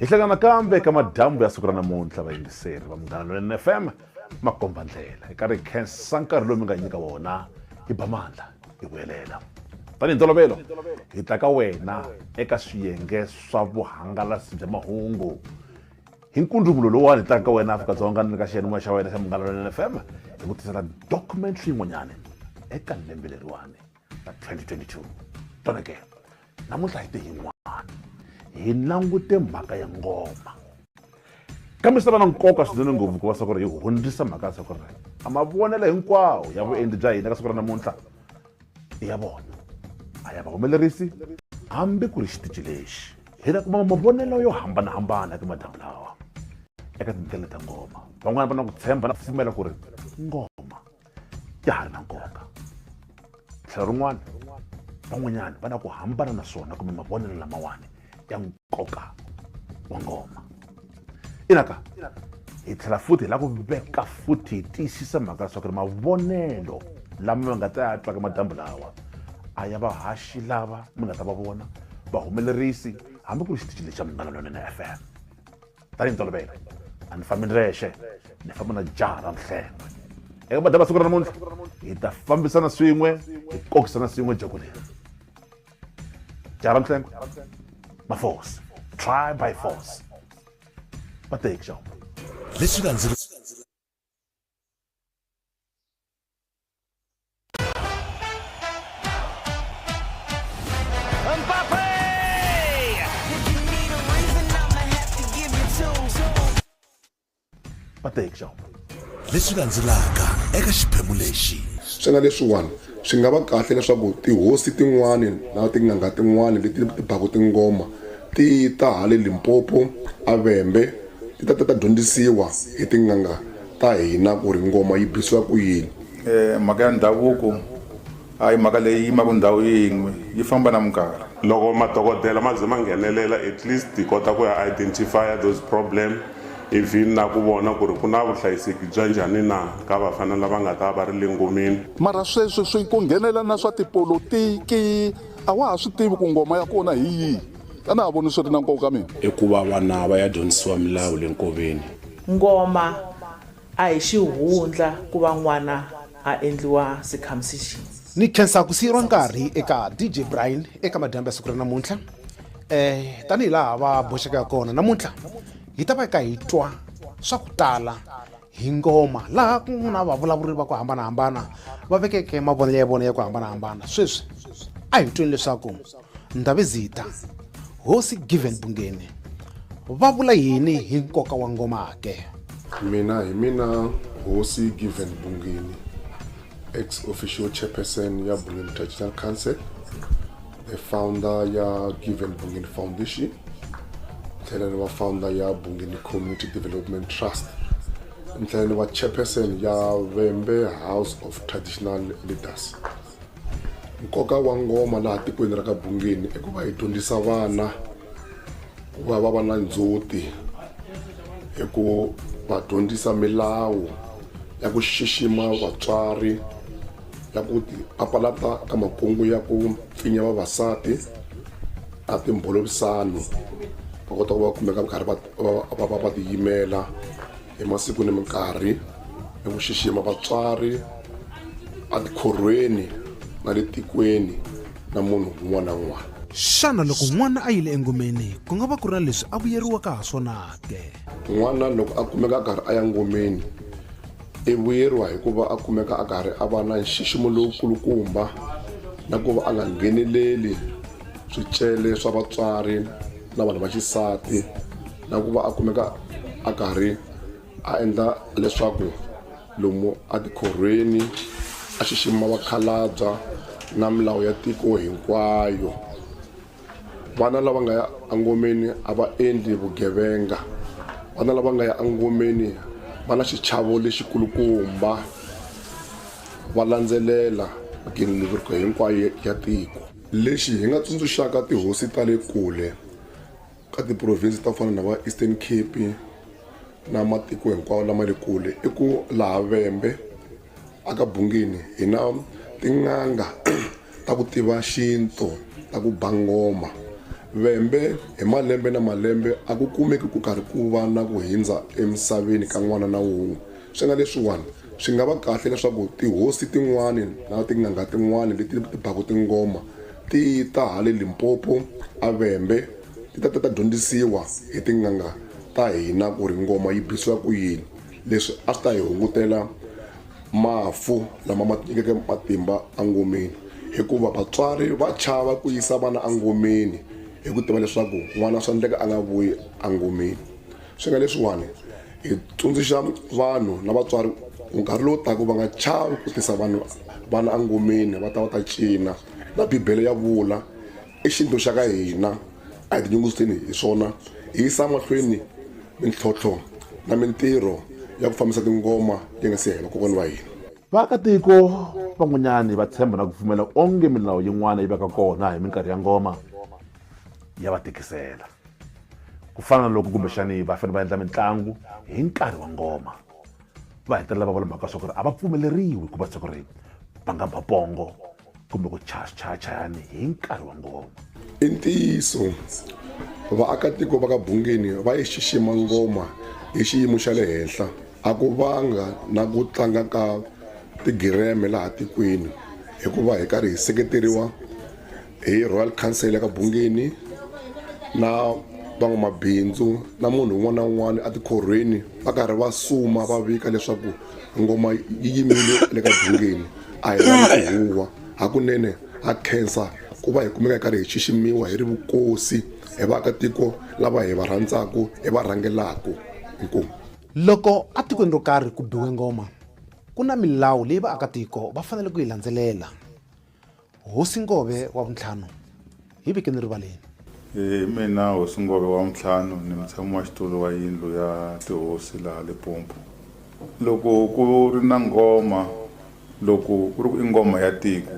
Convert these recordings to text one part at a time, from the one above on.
Hi hlangana nakambe eka madyambu ya siku ra namuntlha, vayingiseri va Munghana Lonene FM, makomba ndlela eka ri khensa nkarhi lowu mi nga nyika wona. Hi ba mandla hi vuyelela tanihi ntolovelo, hi ta ka wena eka swiyenge swa vuhangalasi bya mahungu hi nkundzumulo lowuwani. Hi ta ka wena Afrika-Dzonga ni le ka xiyanimoya xa wena xa Munghana Lonene FM hi ku tisela documentary yin'wanyani eka lembe leriwani ra 2022. Toneke namuntlha hi te yin'wana, hi langute mhaka ya ngoma, kambe swi ta va na nkoka swinene ngopfu ku va swa ku ri hi hundzisa mhaka ya swa ku ri a mavonelo hinkwawo ya vuendli bya hina ka siku ra namuntlha i ya vona, a ya vahumelerisi hambi ku ri xitici lexi. Hi ta kuma mavonelo yo hambanahambana eka madyambu lawa eka tindlela ta ngoma. Van'wana va na ku tshemba na ku pfumela ku ri ngoma ya ha ri na nkoka. Tlhelo rin'wana, van'wanyana va na ku hambana na swona kumbe mavonelo lamawani ya nkoka wa ngoma. Inaka hi tlhela futhi hi lava ku veka futhi hi tiyisisa mhaka leswaku ri mavonelo lama mi nga ta ya twaka madyambu lawa a ya vahaxi lava mi nga ta va vona, vahumelerisi hambi ku ri xitichi lexi xa Munghana Lonene FM. Tanihi ntolovelo, a ni fambi ndzexe, ni famba na jaha ra Mhlengwe. Eka madyambu siku ra namuntlha hi ta fambisana swin'we, hi kokisana swin'we joko leri. Jaha ra Mhlengwe, maforce try by force, va teki xo leswi landzelaka. Mbappe! If you need a reason, I'ma have to give you two. Va teki xo leswi landzelaka eka xiphemu lexi. Swona leswiwani swi nga va kahle leswaku tihosi tin'wani na tin'anga tin'wani leti ti baku tingoma ti ta hale Limpopo a Vhembe, ti ta ta ta dyondzisiwa hi tin'anga ta hina ku ri ngoma yi bisiwa ku yini. Mhaka ya ndhavuko a hi mhaka leyi yimaka ndhawu yin'we, yi famba na minkarhi. Loko madokodela ma ze ma nghenelela, at least hi kota ku ya identify those problem, ivi na ku vona ku ri ku na vuhlayiseki bya njhani na ka vafana lava nga ta va ri le ngomeni. Mara sweswi swi ku nghenelela na swa tipolotiki, a wa ha swi tivi ku ngoma ya kona hi yihi. A na ha voni swi ri na nkoka mina. I ku va vana va ya dyondzisiwa milawu le nkoveni. Ngoma a hi xihundla ku va n'wana a endliwa circumcision. Ni khensa ku siyeriwa nkarhi eka DJ Brian eka madyambu ya siku ra namuntlha. Tanihi laha va boxeke ha kona, namuntlha hi ta va hi ka hi twa swa ku tala hi ngoma, laha ku na vavulavuri va ku hambanahambana va vekeke mavonelo ya vona ya ku hambanahambana. Sweswi a hi tweni leswaku Ndhavezitha Hosi Given Bungeni va vula yini hi nkoka wa ngoma ke. Mina hi mina Hosi Given Bungeni, ex officio chairperson ya Bungeni Traditional Council, the founder ya Given Bungeni Foundation, tlhela ni va founder ya Bungeni Community Development Trust, ni tlhela ni va chairperson ya Vhembe House of Traditional Leaders. Nkoka wa ngoma laha tikweni ra ka Bungeni i ku va hi dyondzisa vana ku va va va na ndzhuti hi ku va dyondzisa milawu ya ku xixima vatswari, ya ku ti papalata ka makungu ya ku pfinya vavasati na timbholovisano, va kota ku va kumeka va karhi va tiyimela hi masiku ni minkarhi, ni ku xixima vatswari etikhorhweni na le tikweni na munhu un'wana na un'wana. Xana loko n'wana a yile engomeni ku nga va ku ri na leswi a vuyeriwaka ha swona ke? N'wana loko a kumeka a karhi a ya ngomeni i vuyeriwa hi ku va a kumeka a karhi a va na nxiximo lowukulukumba na ku va a nga ngheneleli swicele swa vatswari na vanhu va xisati, na ku va a kumeka a karhi a endla leswaku lomu etikhorhweni a xixima vakhalabya na milawu ya tiko hinkwayo. Vana lava nga ya engomeni a va endli vugevenga. Vana lava nga ya engomeni va na xichavo lexikulukumba, va landzelela migingiriko hinkwayo ya tiko. Lexi hi nga tsundzuxaka tihosi ta le kule ka tiprovince ta ku fana na va Eastern Cape na matiko hinkwawo lama le kule i ku laha Vhembe a ka Bungeni hi na tin'anga ta ku tiva xintu ta ku ba ngoma. Vhembe hi malembe na malembe a ku kumeki ku karhi ku va na ku hindza emisaveni ka n'wana na wun'we. Swi nga leswiwani swi nga va kahle leswaku tihosi tin'wani na tin'anga tin'wani leti ti baku tingoma ti ta hale Limpopo a Vhembe ti ta ta ta dyondzisiwa hi tin'anga ta hina ku ri ngoma yi bisiwa ku yini. Leswi a swi ta hi hungutela mafu lama ma nyikeke matimba engomeni hikuva vatswari va chava ku yisa vana engomeni hi ku tiva leswaku n'wana swa endleka a nga vuyi engomeni swi nga leswiwani hi tsundzuxa vanhu na vatswari ku nkarhi lowu taka va nga chavi ku tisa vanhu vana engomeni va ta va ta cina na bibele ya vula i xintu xa ka hina a hi tinyungubyiseni hi swona hi yisa mahlweni mintlhontlho na mintirho ya ku fambisa tingoma yi nga si hela kokwana wa hina Vaakatiko van'wanyani va tshemba na ku pfumela onge milawu yin'wana yi vaka kona hi minkarhi ya ngoma ya va tikisela ku fana na loko kumbexani va fanele va endla mitlangu hi nkarhi wa ngoma va hetelela va vula mhaka swa ku ri a va pfumeleriwi ku va swa ku ri va nga ba pongo kumbe ku chaya swichayachayani hi nkarhi wa ngoma. I ntiyiso, vaakatiko va ka Bungeni va yi xixima ngoma hi xiyimo xa le henhla. A ku vanga na ku tlanga ka tigireme laha tikweni hikuva hi karhi hi seketeriwa hi Royal Council ya ka Bungeni na van'wamabindzu na munhu un'wana na un'wana etikhorhweni va karhi va suma va vika leswaku ngoma yi yimile le ka Bungeni a hi lavi ku huwa hakunene ha khensa ku va hi kumeka hi karhi hi xiximiwa hi ri vukosi hi vaakatiko lava hi va rhandzaka hi va rhangelaka inkomu. Loko etikweni ro karhi ku biwe ngoma, ku na milawu leyi vaakatiko va fanele ku yi landzelela. Hosi Ngove wa vuntlhanu hi vekeni rivaleni. Hi mina Hosi Ngove wa vuntlhanu ni mutshami wa xitulu wa yindlu ya tihosi laha Limpopo. Loko ku ri na ngoma, loko ku ri ku i ngoma ya tiko,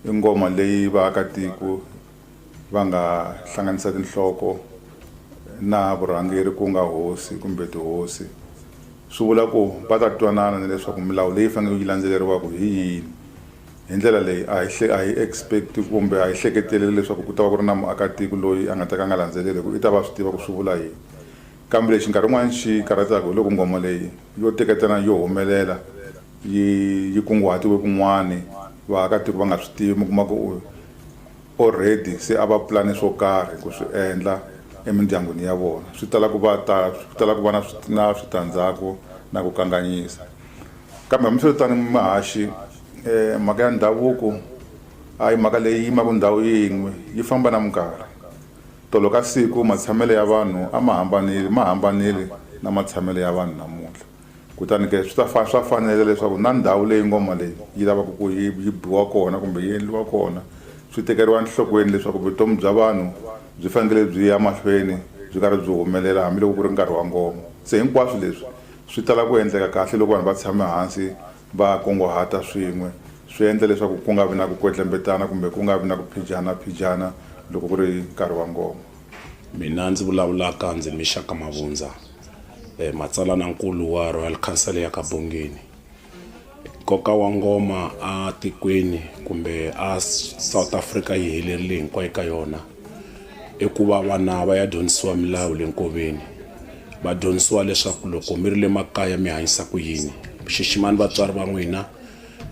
i ngoma leyi vaakatiko va nga hlanganisa tinhloko na vurhangeri ku nga hosi kumbe tihosi, swi vula ku va ta twanana na leswaku milawu leyi faneleke yi landzeleriwaka hi yini. Hi ndlela leyi a hi a hi expect kumbe a hi hleketeleli leswaku ku ta va ku ri na muakatiko loyi a nga ta ka a nga landzeleli hi ku i ta va a swi tiva ku swi vula yini. Kambe lexi nkarhi wun'wani xi karhataka hi loko nghoma leyi yo teketana yo humelela yi yi kunguhatiwe kun'wani vaakatiko va nga swi tivi mi kuma ku already se a va pulane swo karhi ku swi endla emindyangwini ya vona swi tala ku va ta swi tala ku va na na switandzhaku na ku kanganyisa. Kambe hambiswiritano mahaxi mhaka ya ndhavuko a hi mhaka leyi yimaka ndhawu yin'we yi famba na minkarhi. Tolo ka siku matshamelo ya vanhu a ma hambanile ma hambanile na matshamelo ya vanhu namuntlha. Kutani ke swi ta swa fanela leswaku na ndhawu leyi ngoma leyi yi lavaka ku yi yi biwa kona kumbe yi endliwa kona swi tekeriwa enhlokweni leswaku vutomi bya vanhu byi fanekele byi ya mahlweni byi karhi byi humelela hambiloko ku ri nkarhi wa ngoma. Se hinkwaswo leswi swi tala ku endleka kahle loko vanhu va tshame hansi va kunguhata swin'we swi endla leswaku ku nga vi na ku kwetlembetana kumbe ku nga vi na ku phijana-phijana loko ku ri nkarhi wa ngoma. Mina ndzi vulavulaka ndzi Mishaka Mavundza, matsalanankulu wa Royal Council ya ka Bongeni. Nkoka wa ngoma a tikweni kumbe a South Africa yi helerile hinkwayo ka yona i ku va vana va ya dyondzisiwa milawu le nkoveni va dyondzisiwa leswaku loko mi ri le makaya mi hanyisa ku yini xiximani vatswari va n'wina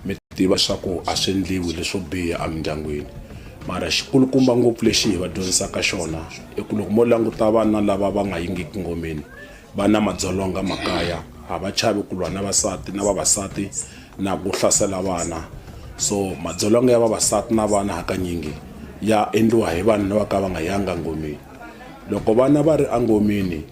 mi tiva leswaku a swi endliwi leswo biha emindyangwini mara xikulukumba ngopfu lexi hi va dyondzisaka xona i ku loko mo languta vana lava va nga yingiki ngomeni va na madzolonga makaya a va chavi ku lwa na vasati na vavasati na ku hlasela vana so madzolonga ya vavasati na vana hakanyingi ya endliwa hi vanhu lava ka va nga yanga ngomeni loko vana va ri engomeni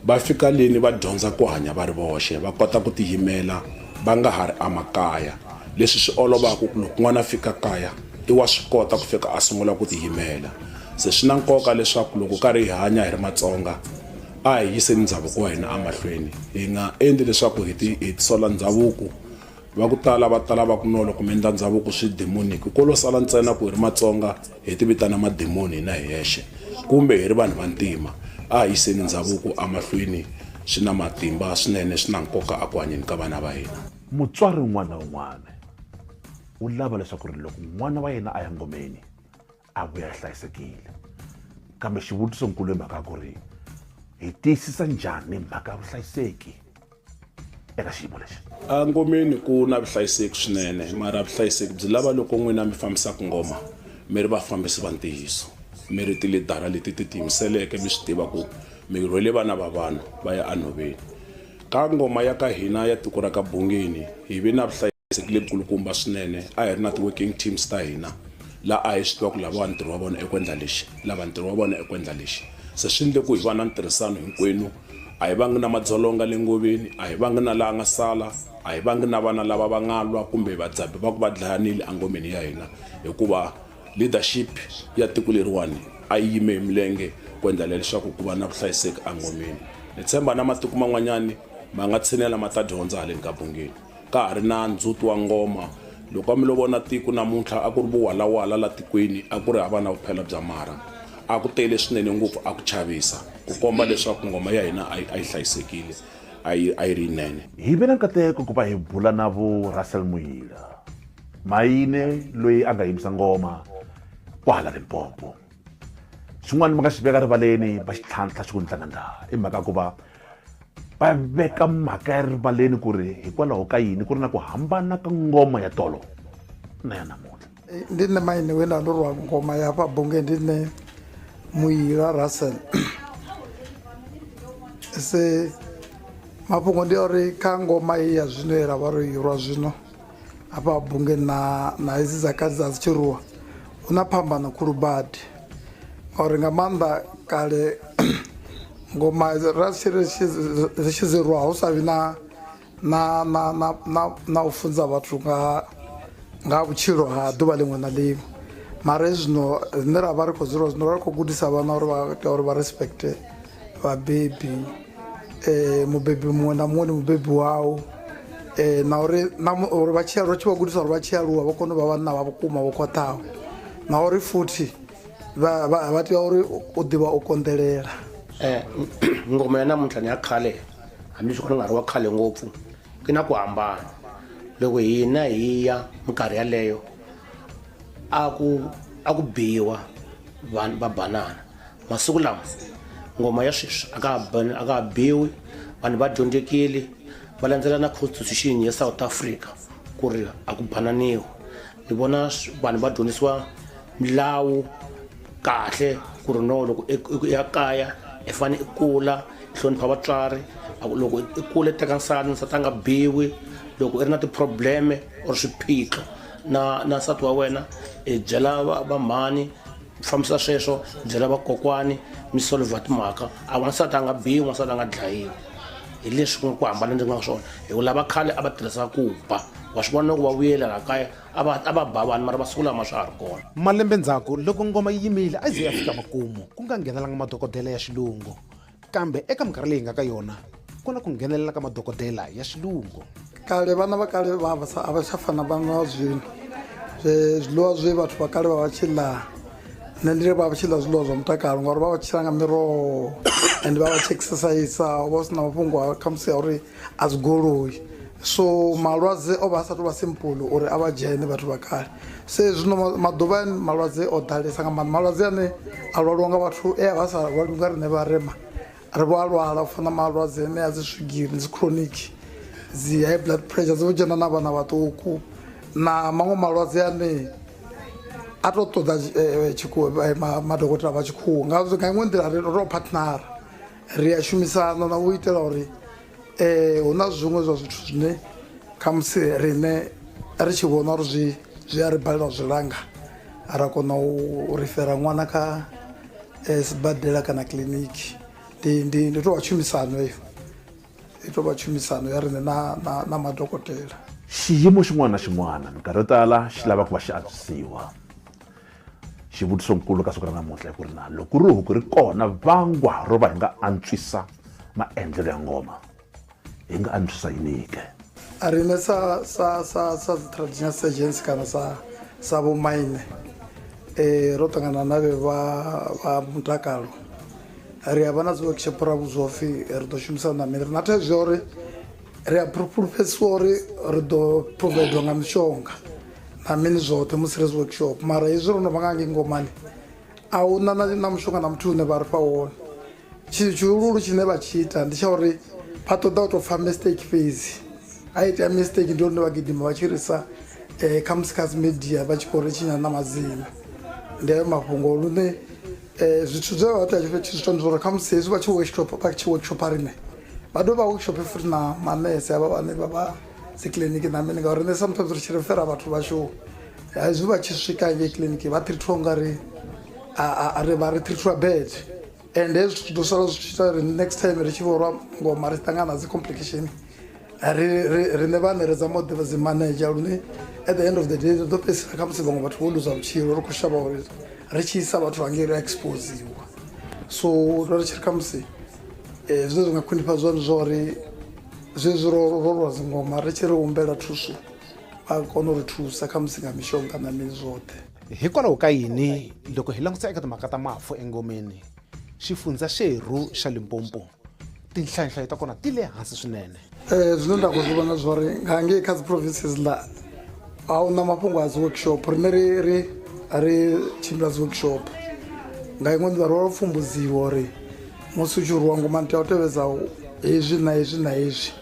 va fika leni va dyondza ku hanya va ri voxe va kota ku tiyimela va nga ha ri emakaya leswi swi olovaka ku loko n'wana a fika kaya i wa swi kota ku fika a sungula ku tiyimela se swi na nkoka leswaku loko karhi hi hanya hi ri matsonga a hi yiseni ndhavuko wa hina emahlweni hi nga endli leswaku hi ti hi sola ndhavuko va ku tala va tala va ku no loko mi endla ndhavuko swi demonic ko lo sala ntsena ku hi ri matsonga hi ti vitana mademoni hina hi hexe kumbe hi ri vanhu va ntima a hi yiseni ndhavuko emahlweni swi na matimba swinene swi na nkoka eku hanyeni ka vana va hina. Mutswari un'wana na un'wana u lava leswaku ri loko n'wana wa yena a ya ngomeni a vuya a hlayisekile. Kambe xivutisonkulu i mhaka ya ku ri hi tiyisisa njhani mhaka ya vuhlayiseki eka xiyimo lexi? Engomeni ku na vuhlayiseki swinene, mara vuhlayiseki byi lava loko n'wina mi fambisaka ngoma mi ri vafambisi va ntiyiso, mi ri tilidara leti ti tiyimiseleke, mi swi tiva ku mi rhwele vana va vanhu va ya enhoveni. Ka ngoma ya ka hina ya tiko ra ka Bungeni hi ve na vuhlayiseki lebyikulukumba swinene. A hi ri na ti-working teams ta hina laha a hi swi tiva ku lavawani ntirho wa vona i ku endla lexi, lava ntirho wa vona i ku endla lexi. Se swi endle ku hi va na ntirhisano hinkwenu. A hi vangi na madzolonga le ngoveni, a hi vangi na laha nga sala, a hi vangi na vana lava va nga lwa kumbe vadzabi va ku va dlayanile engomeni ya hina, hikuva leadership ya tiko leriwani a yi yime hi milenge ku endlela leswaku ku va na vuhlayiseki engomeni. Ni tshemba na matiko man'wanyani ma nga tshinela ma ta dyondza haleni ka Bungeni. Ka ha ri na ndzhuti wa ngoma. Loko a mi lo vona tiko namuntlha a ku ri vuwalawala la tikweni, a ku ri hava na vuphela bya marha. A ku tele swinene ngopfu a ku chavisa, ku komba leswaku ngoma ya hina a yi a yi hlayisekile, a yi a yi ri yinene. Hi ve na nkateko ku va hi bula na vo Russell Muyila, mayine loyi a nga yimisa ngoma kwahala Limpopo. Xin'wana va nga xi veka rivaleni va xi tlhantlha xi ku ndlangandla i mhaka ya ku va va veka mhaka ya rivaleni ku ri hikwalaho ka yini ku ri na ku hambana ka ngoma ya tolo na ya namuntlha. Ndi nṋe maine we nda ndo rwa ngoma ya hafha Bungeni, ndi nṋe Muila Russell. Se mafhungo ndi a uri kha ngoma iyi ya zwino ye ra vha ro i rwa zwino hafha Bungeni na na hedzi dza kale dza dzi tshi rwiwa hu na phambano khulu badi, ngauri nga maanḓa kale ngoma ra tshi ri tshi dzi rwa hu sa vhi na na na na na na u funza vhathu nga nga vhutshilo ha ḓuvha ḽiṅwe na ḽiṅwe. Mara hezwi zwino rine ra vha ri khou dzula zwino ra ri khou gudisa vhana uri vha tea uri vha respect vhabebi, mubebi muṅwe na muṅwe ndi mubebi wau, na uri na uri vha tshi ri tshi vha gudisa uri vha tshi aluwa vha kone u vha vhanna vha vhukuma vho khwaṱhaho, na uri futhi vha vha tea uri u ḓivha u konḓelela. Ngoma ya namuntlha ni ya khale hambileswi ku nga ri wa khale ngopfu ku na ku hambana. Loko hina hi ya minkarhi yaleyo a ku a ku biwa vanhu va banana. Masiku lama ngoma ya sweswi a ka ha a ka ha biwi, vanhu va dyondzekile va landzela na constitution ya South Africa ku ri a ku bananiwi. Ni vona vanhu va dyondzisiwa milawu kahle ku ri no loko i ya kaya i fanele i kula i hlonipha vatswari, loko i kula i teka nsati, nsati a nga biwi, loko i ri na ti-problem or swiphiqo na na nsati wa wena i byela va mhani fambisa sweswo, byela vakokwani mi solver timhaka. A wansati a nga biwi, wansati a nga dlayiwi. Hi leswi ku nga ku hambana ndzi nga swona hi ku lava khale a va tirhisa ku ba, wa swi vona loko va vuyela laha kaya a va a va ba vanhu mara masiku lama swa ha ri kona. Malembe ndzhaku loko ngoma yi yimile a yi ze ya fika makumu ku nga nghenelanga madokodela ya xilungu, kambe eka minkarhi leyi nga ka yona ku na ku nghenelela ka madokodela ya xilungu. Kale vana va kale va va a va tsha fana vana va zwino, zwiḽiwa zwe vhathu vha kale vha vha tshi ḽa nṋe ndi ri vha vha tshi ḽa zwiḽiwa zwa mutakalo ngauri vha vha tshila nga miroho and vha vha tshi exercise, ho vha hu si na mafhungo a khamusi a uri a dzi goloi, so malwadze o vha a sa tou vha simple uri a vha dzhene vhathu vha kale. Se zwino maḓuvha malwadze o ḓalesa nga maanḓa, malwadze ane a lwaliwa nga vhathu e a vha sa lwaliwi nga riṋe vharema ri vho a lwala u fana malwadze ane a dzi swigiri, dzi chronic, dzi high blood pressure dzi vho dzhena na vhana vhaṱuku na maṅwe malwadze ane a to ṱoḓa madokotela vha tshikhuwa. Nga nga iṅwe nḓila ri ro phathinara ri a shumisana na u itela uri hu na zwiṅwe zwa zwithu zwine khamusi riṋe ri tshi vhona uri zwi zwi a ri balela zwi langa ra kona u rifera ṅwana kha sibadela kana kiḽiniki. Ndi ndi ndi tou vha tshumisano heyo, i tou vha tshumisano ya riṋe na na na madokotela. Xiyimo xin'wana na xin'wana minkarhi yo tala xi lava ku va xi antswisiwa. Xivutisonkulu ka siku ra namuntlha i ku ri na loko ri huku ri kona vangwa ro va hi nga antswisa maendlelo ya ngoma, hi nga antswisa yini ke? Riṋe sa sa sa sa dzi traditional surgeons kana sa sa vhomaine ro ṱangana na vhe vha vha mutakalo ri a vha na dzi workshop ra vhudziwa upfhi ri ḓo shumisana na mini. Ri na thaidzo ya uri ri a fhulufhedzisiwa uri ri ḓo provide nga mishonga na mini zwoṱhe musi ri dzi workshop, mara hezwi ro no vha nga ngei ngomani A hu na na mushonga na muthihi une vha ri fha wone. Tshithu tshihulu tshine vha tshi ita ndi tsha uri vha ṱoḓa u tou pfha mistake fhedzi. Ha itea mistake ndi hone vha gidima vha tshi ri isa khamusi kha dzi media vha tshi khou ri tshinya na madzina. Ndi hayo mafhungo lune zwithu zwe vha tea tshi zwi ita ndi zwa uri khamusi hezwi vha tshi workshop vha tshi workshop riṋe vha dovhe vha workshop futhi na manese havha vhane vha vha dzi kiḽiniki na mini ngauri riṋe sometimes ri tshi refera vhathu vhashu hezwi vha tshi swika ngei kiḽiniki vha treatwa ungari a ri vha ri treatwa bad and hezwi zwithu zwi ḓo sala zwi tshi ita uri next time ri tshi vho rwa ngoma ri ṱangana na dzi complication ri riṋe vhaṋe ri zama u ḓivha dzi manager lune at the end of the day ri ḓo fhedzisela khamusi vhaṅwe vhathu vho luza vhutshilo ri khou shavha uri ri tshi isa vhathu hangei ri exposiwa so ro ri tshi ri khamusi um zwine zwi nga khwinifhadzwa ndi zwa uri zwezwi ro rwa dzingoma ri tshi ri humbela thuso vha kone u ri thusa khamusi nga mishonga na mini zwoṱhe. Hikwalaho ka yini loko hi langutisa eka timhaka ta mafu engomeni, xifundza xerhu xa Limpopo tinhlayohlayo ta kona ti le hansi swinene? Zwine nda khou zwi vhona zwa uri nga ngei kha dzi provinces ḽa a hu na mafhungo a dzi workshop riṋe ri ri ri tshimbila dzi workshop nga iṅwe nḓila ro pfumbudziwa uri musi u tshi rwiwa ngoma ni tea u tevhedza hezwi na hezwi na hezwi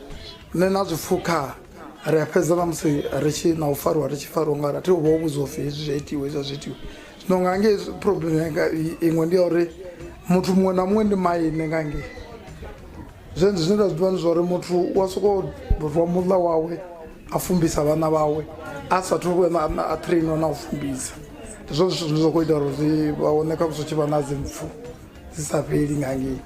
nṋe na zwi pfukha ri a fhedza na musi ri tshi na u fariwa ri tshi fariwa ngauri a thi vha vhudziwa upfhi hezwi zwi a itiwa hezwi a zwi itiwa zwino nga ngei problem yanga iṅwe ndi ya uri muthu muṅwe na muṅwe ndi maine nga ngei zwine zwine nda zwi ḓivha ndi zwa uri muthu wa sokou rwa muḽa wawe a fumbisa vhana vhawe a sathu vhuya a trainiwa na u fumbisa ndi zwone zwithu zwine zwa khou ita uri zwi vha wane kha musi hu tshi vha na dzimpfu dzi sa fheli nga ngei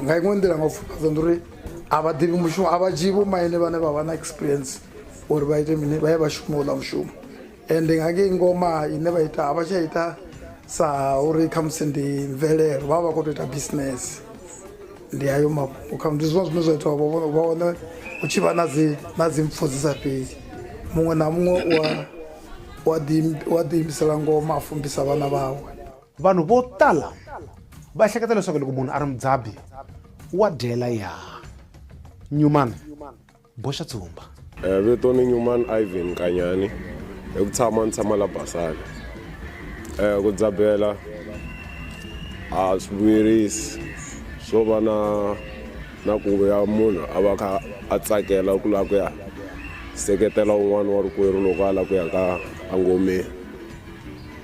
nga iṅwe nḓila nga u pfufhadza ndi uri a vha ḓivhi mushumo a vha dzhii vhomaine vhane vha vha na experience uri vha ite mini vha ye vha shume uḽa mushumo ende nga ngei ngoma ine vha ita a vha tsha ita sa uri khamusi ndi mvelelo vha vha vha khou tou ita business ndi hayo mafhungo kha ndi zwone zwine zwa ita vha wane hu tshi vha na dzi na dzi mpfu dzi sa fheli muṅwe na muṅwe wa wa ḓiimisela ngoma a fumbisa vhana vhawe. Vanhu vo tala va ehleketa leswaku loko munhu a ri mudzabi wa dyela ya Newman boxa tsumba. Vito ni Newman Ivan Nkanyani hi ku tshama ni tshama la Basani. Ku dzabela a swi vuyerisi swo va na na ku ya munhu a va kha a tsakela ku lava ku ya seketela un'wana wa rikwerhu loko a lava ku ya ka engomeni.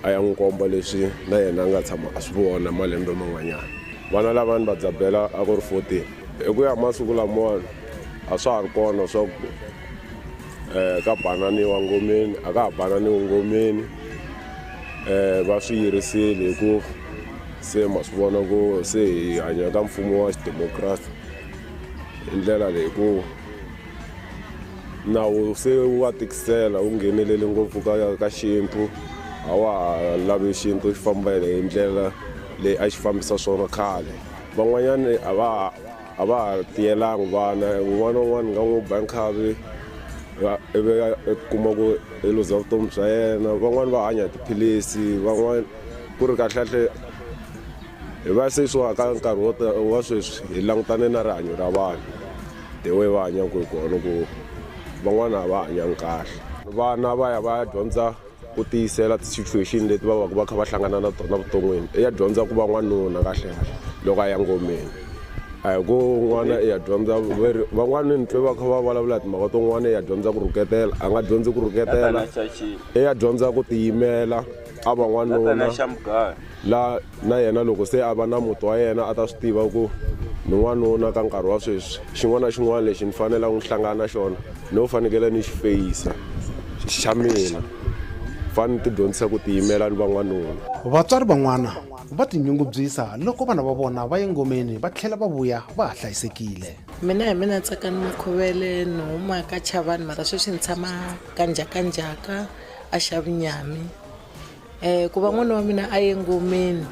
A ya n'wi komba leswi na yena a nga tshama a swi vona malembe man'wanyana. Vana lava ni va dzabela a ku ri 14. Hi ku ya hi masiku lamawani a swa ha ri kona swa ku ka bananiwa ngomeni, a ka ha bananiwi ngomeni. Va swi yirisile hi ku se ma swi vona ku se hi hanya ka mfumo wa xidemokirasi hi ndlela leyi ku Nawu se wa tikisela wu nghenelele ngopfu ka ka xintu a wa ha lavi xintu xi famba hi ndlela leyi a xi fambisa swona khale van'wanyani a va ha a va ha tiyelanga vana un'wana na un'wana nga n'wi ba nkhavi ivi u kuma ku i luza vutomi bya yena van'wani va hanya hi tiphilisi van'wani ku ri kahlekahle hi va se swo ka nkarhi wo wa sweswi hi langutane na rihanyo ra vanhu the way va hanyaka hi kona ku van'wana a va hanyanga kahle vana va ya va ya dyondza ku tiyisela ti-situation leti va va va kha va hlangana na tona vuton'wini i ya dyondza ku va n'wanuna kahle kahle loko a ya ngomeni a hi ku n'wana i ya dyondza van'wana ni twe va kha va vulavula hi timhaka to n'wana i ya dyondza ku rhuketela a nga dyondzi ku rhuketela i ya dyondza ku tiyimela a va n'wanuna La na yena loko se a va na muti wa yena a ta swi tiva ku ni n'wanuna ka nkarhi wa sweswi xin'wana na xin'wana lexi ni fanelaka ni hlangana na xona no fanekele ni xi feyisa xa mina fane ni ti dyondzisa ku tiyimela ni va n'wanuna. Vatswari van'wana va tinyungubyisa loko vana va vona va ye ngomeni va tlhela va vuya va ha hlayisekile. Mina hi mina Tsakani Makhuvele ni huma ka Chavani mara sweswi ni tshama ka Njhakanjhaka a Xavinyami. Ku va n'wana wa mina a ye ngomeni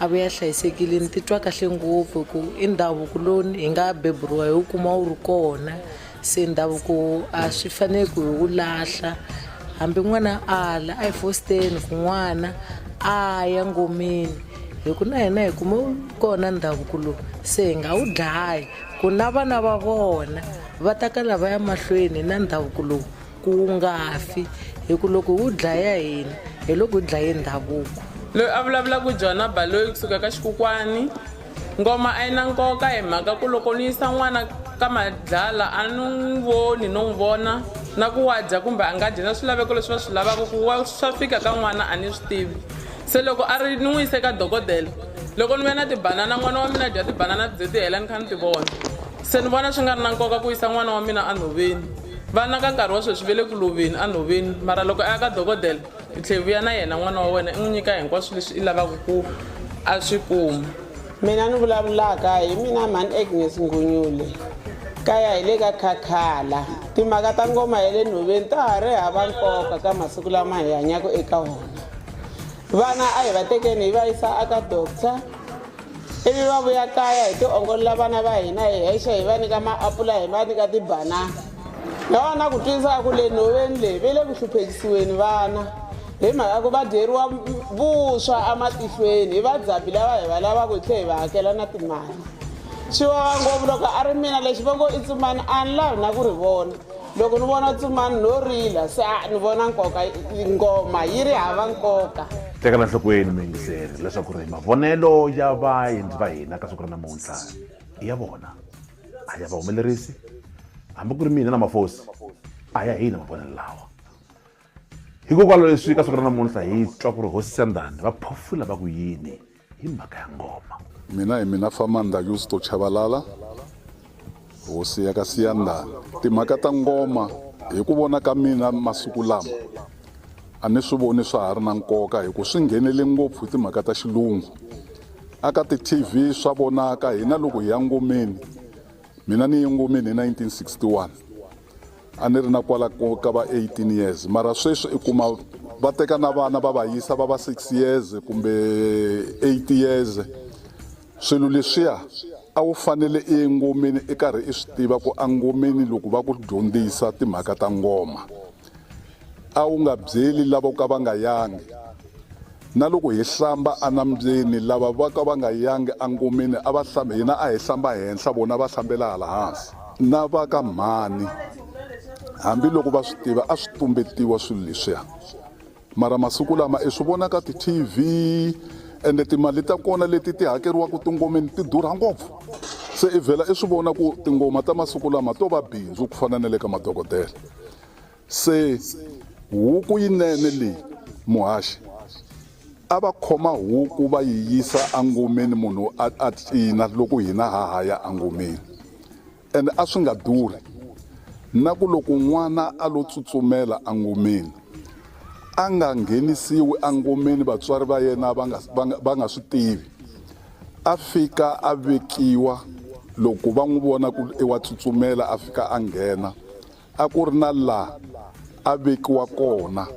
a vuya a hlayisekile ni titwa kahle ngopfu hi ku i ndhavuko lowu hi nga beburiwa hi wu kuma wu ri kona se ndhavuko a swi fanele ku hi wu lahla hambi n'wana a ala a hi fositeni ku n'wana a ya ngomeni hi ku na hina hi kume wu kona ndhavuko lowu se hi nga wu dlayi ku na vana va vona va ta kala va ya mahlweni na ndhavuko lowu. Ku wu nga fi, hi ku loko wu dlaya hina, hi loko hi dlaye ndhavuko. Loyi a vulavulaka Jona Baloyi kusuka ka Xikukwani. Ngoma a yi na nkoka hi mhaka ku loko ni yisa n'wana ka madlala a ni n'wi voni no n'wi vona na ku wa dya kumbe a nga dyi na swilaveko leswi va swi lavaka ku wa swa fika ka n'wana a ni swi tivi. Se loko a ri ni n'wi yise ka dokodela loko ni vuya na tibanana n'wana wa mina a dya tibanana ti ze ti hela ni kha ni ti vona. Se ni vona swi nga ri na nkoka ku yisa n'wana wa mina enhoveni. Vana ka nkarhi wa sweswi va le ku loveni enhoveni mara loko a ya ka dokodela i tlhe vuya na yena n'wana wa wena i n'wi nyika hinkwaswo leswi i lavaka ku a swi kuma. Mina ni vulavulaka hi mina mhani Agnes Ngunyule kaya hi le ka Khakhala. Timhaka ta ngoma ya le nhoveni ta ha ri hava nkoka ka masiku lama hi hanyaka eka wona. Vana a hi va tekeni hi va yisa aka doctor ivi va vuya kaya hi tiongolola vana va hina hi hexe hi va nyika maapula hi va nyika tibanana. Na vona ku twisisa ku le nhoveni leyi ve le ku hluphekisiweni vana hi mhaka ku va dyeriwa vuswa ematihlweni hi vadzabi lava hi va lavaka hi tlhe hi va hakela na timali. Swi vava ngopfu loko a ri mina lexi va ngo i tsumani a ni lavi na ku ri vona. Loko ni vona tsumani no rila se a ni vona nkoka ngoma yi ri hava nkoka. Tekela enhlokweni muyingiseri leswaku ri mavonelo ya vaendzi va hina ka siku ra namuntlha i ya vona a ya vahumelerisi hambi ku ri mina na mafosi a ya hina mavonelo lawa. Hikokwalaho leswi ka siku ra namuntlha hi twa ku ri hosi Siyandhani va phofula va ku yini hi mhaka ya ngoma. Mina hi mina Famanda Yusto Chabalala, hosi ya ka Siyandhani. Timhaka ta ngoma hi ku vona ka mina masiku lama a ni swi voni swa ha ri na nkoka hi ku swi nghenele ngopfu hi timhaka ta xilungu. Aka ti-TV swa vonaka hina loko hi ya ngomeni, mina ni ye ngomeni hi 1961 a ni ri na kwala ka va 18 years mara sweswi i kuma va teka na vana va va yisa va va 6 years kumbe 8 years. Swilo leswiya a wu fanele i ye ngomeni i karhi i swi tiva ku engomeni loko va ku dyondzisa timhaka ta ngoma a wu nga byeli lava ka va nga yangi. Na loko hi hlamba enambyeni lava va ka va nga yangi engomeni a va hlamba, hina a hi hlamba henhla vona va hlambela hala hansi. Na va ka mhani hambiloko va swi tiva a swi tumbetiwa swilo leswiya mara masiku lama i swi vona ka ti-T_V ende timali ta kona leti ti hakeriwaka tingomeni ti durha ngopfu se i vhela i swi vona ku tingoma ta masiku lama to va bindzu ku fana na le ka madokodela. Se huku yinene leyi muhaxi a va khoma huku va yi yisa engomeni munhu a a cina loko hina ha ha ya engomeni ende a swi nga durhi na ku loko n'wana a lo tsutsumela engomeni a nga nghenisiwi engomeni vatswari va yena va nga va nga va nga swi tivi a fika a vekiwa loko va n'wi vona ku i wa tsutsumela a fika a nghena. A ku ri na la a vekiwa kona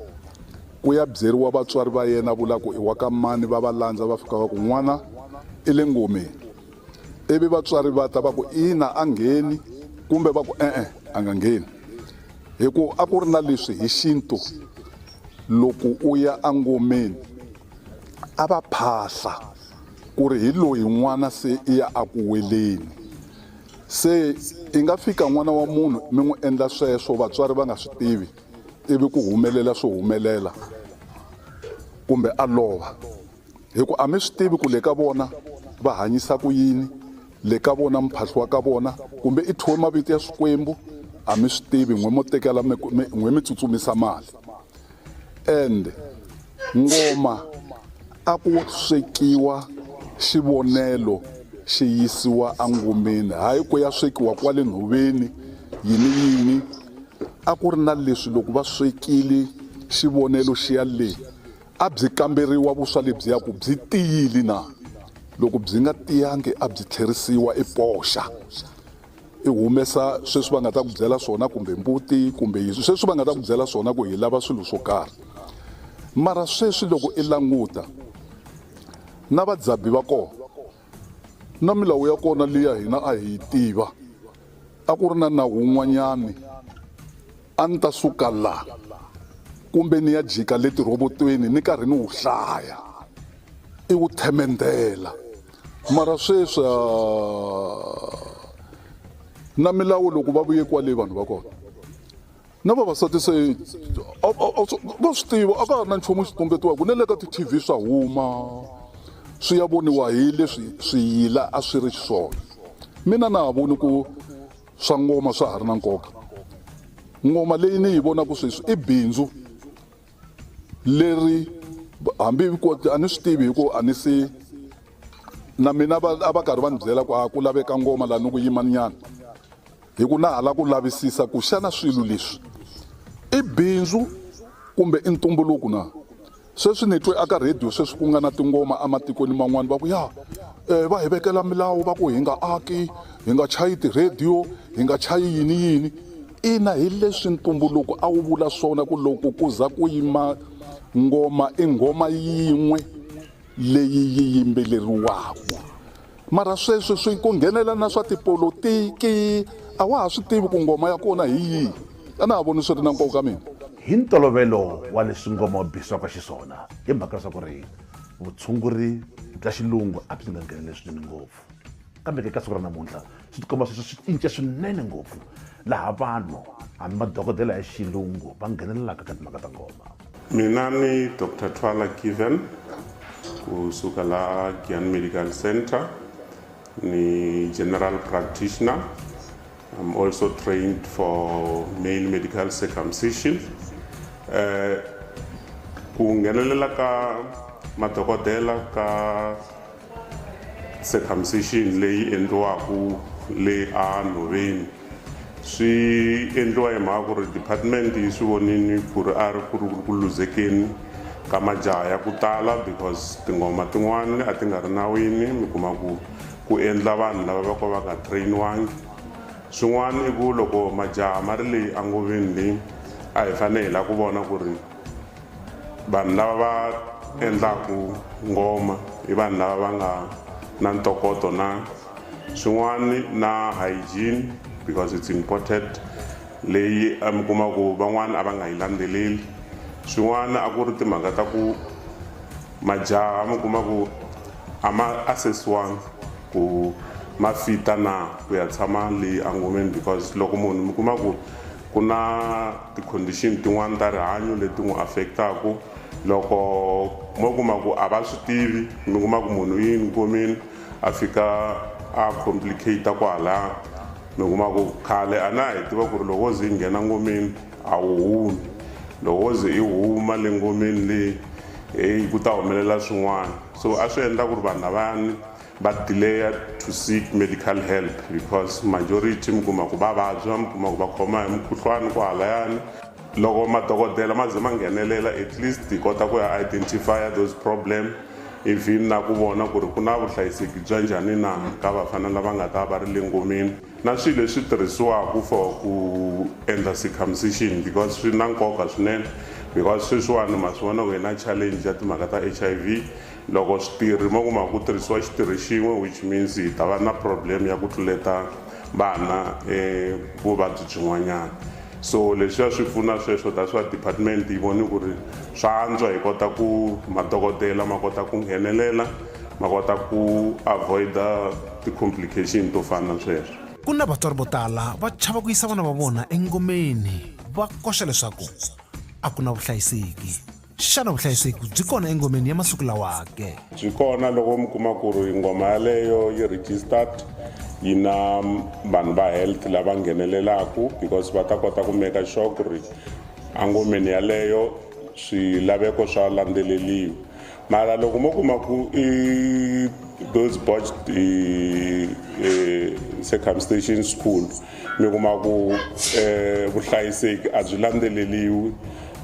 ku ya byeriwa vatswari va yena vula ku i wa ka mani va va landza va fika va ku n'wana i le ngomeni ivi vatswari va ta va ku ina a ngheni kumbe va ku e-e a nga ngheni hi ku a ku ri na leswi hi xintu loko u ya engomeni a va phahla ku ri hi loyi n'wana se i ya a ku weleni. Se i nga fika n'wana wa munhu mi n'wi endla sweswo vatswari va nga swi tivi ivi ku humelela swo humelela kumbe a lova hi ku a mi swi tivi ku le ka vona va hanyisa ku yini le ka vona mphahlo wa ka vona kumbe i thyiwe mavito ya swikwembu a mi swi tivi n'we mo tekela n'we mi tsutsumisa mali and ngoma a ku swekiwa xivonelo xi yisiwa engomeni hayi ku ya swekiwa kwale nhoveni yini yini a ku ri na leswi loko va swekile xivonelo xi ya le a byi kamberiwa vuswa lebyiya ku byi tiyile na loko byi nga tiyangi a byi tlherisiwa i poxa i humesa sweswi va nga ta ku byela swona kumbe mbuti kumbe yini sweswi va nga ta ku byela swona ku hi lava swilo swo karhi mara sweswi loko i languta na vadzabi va kona na milawu ya kona liya hina a hi yi tiva a ku ri na nawu wun'wanyani a ni ta suka la kumbe ni ya jika le tirhobotweni ni karhi ni wu hlaya i wu themendela mara sweswi na milawu loko va vuye kwale vanhu va kona. Na vavasati se va swi tiva a ka ha ri na nchumu xi tumbetiwaka na le ka ti-T_V swa huma swi ya voniwa hi leswi swiyila a swi ri xiswona. Mina na ha voni ku swa ngoma swa ha ri na nkoka. Ngoma leyi ni yi vonaka sweswi i bindzu leri hambi a ni swi tivi hi ku a ni si na mina va a va karhi va ni byela ku a ku laveka ngoma laha ni ku yimani nyana hi ku na ha lava ku lavisisa ku xana swilo leswi i bindzu kumbe i ntumbuluko na sweswi ni twe aka radio sweswi ku nga na tingoma ematikweni man'wana va ku ya um va hi vekela milawu va ku hi nga aki hi nga chayi ti-radio hi nga chayi yini yini ina hi leswi ntumbuluko a wu vula swona ku loko ku za ku yima ngoma i nghoma yin'we leyi yi yimbeleriwaka mara sweswi swi ku nghenelela na swa tipolotiki a wa ha swi tivi ku ngoma ya kona hi yihi a na ha voni swi ri na nkoka mina. Hi ntolovelo wa leswi ngoma wu bisiwaka xiswona hi mhaka leswaku ri vutshunguri bya xilungu a byi nga ngheneleli swinene ngopfu kambe ke ka siku ra namuntlha swi tikomba sweswo swi cince swinene ngopfu laha vanhu hambi madokodela ya xilungu va nghenelelaka ka timhaka ta ngoma. Mina ni Dr Twala Given kusuka la Giyani Medical Center ni general practitioner. I'm also trained for male medical circumcision. Ku nghenelela ka madokodela ka circumcision leyi endliwaka le a nhoveni swi endliwa hi mhaka ku ri department yi swi vonini ku ri a ri ku ri ku luzekeni ka majaha ya ku tala because tinghoma tin'wani a ti nga ri nawini mi kuma ku ku endla vanhu lava va ka va nga trainiwangi swin'wana i ku loko majaha ma ri leyi angoveni leyi a hi fanele hi lava ku vona ku ri vanhu lava va endlaku ngoma i vanhu lava va nga na ntokoto na swin'wana na hygiene because it's important leyi a mi kuma ku van'wana a va nga yi landzeleli swin'wana a ku ri timhaka ta ku majaha mi kuma ku a ma assessiwangi ku ma fita na ku ya tshama leyi angomeni because loko munhu mi kuma ku ku na ti-condition tin'wana ta rihanyo leti n'wi affectaku loko mo kuma ku a va swi tivi mi kuma ku munhu yini ngomeni a fika a complicate kwalaya mi kuma ku khale a na hi tiva ku ri loko wo ze i nghena ngomeni a wu humi loko wo ze i huma le ngomeni leyi heyi ku ta humelela swin'wana so a swi endla ku ri vanhu lavayani va delaya to seek medical help because majority mi kuma ku va vabya mi kuma ku va khoma hi mukhuhlwani kwahalayani loko madokodela ma ze ma nghenelela at least hi kota ku ya identify those problem even na ku vona ku ri ku na vuhlayiseki bya njhani na ka vafana lava nga ta va ri le ngomeni na swilo leswi tirhisiwaka for ku endla circumcision because swi na nkoka swinene because sweswiwani ma swi vona ku hi na challenge ya timhaka ta H_I_V loko switirhi mo kuma ku tirhisiwa xitirhi xin'we which means hi ta va na problem ya ku tluleta vana vuvabyi byin'wanyana so leswiya swi pfuna sweswo that's why department yi vone ku ri swa antswa hi kota ku madokodela ma kota ku nghenelela ma kota ku avoida ti-complication to fana na sweswo. Ku na vatswari vo tala va chava ku yisa vana va vona engomeni va koxa leswaku a ku na vuhlayiseki. Xana vuhlayiseki byi kona engomeni ya masiku lawa ke? Byi kona loko mi kuma ku ri ngoma yaleyo yi registered yi na vanhu va health lava nghenelelaku because va ta kota ku make sure ku ri engomeni yaleyo swilaveko swa landzeleliwa mara loko mo kuma ku i those botched circumcision school mi kuma ku vuhlayiseki a byi landzeleliwi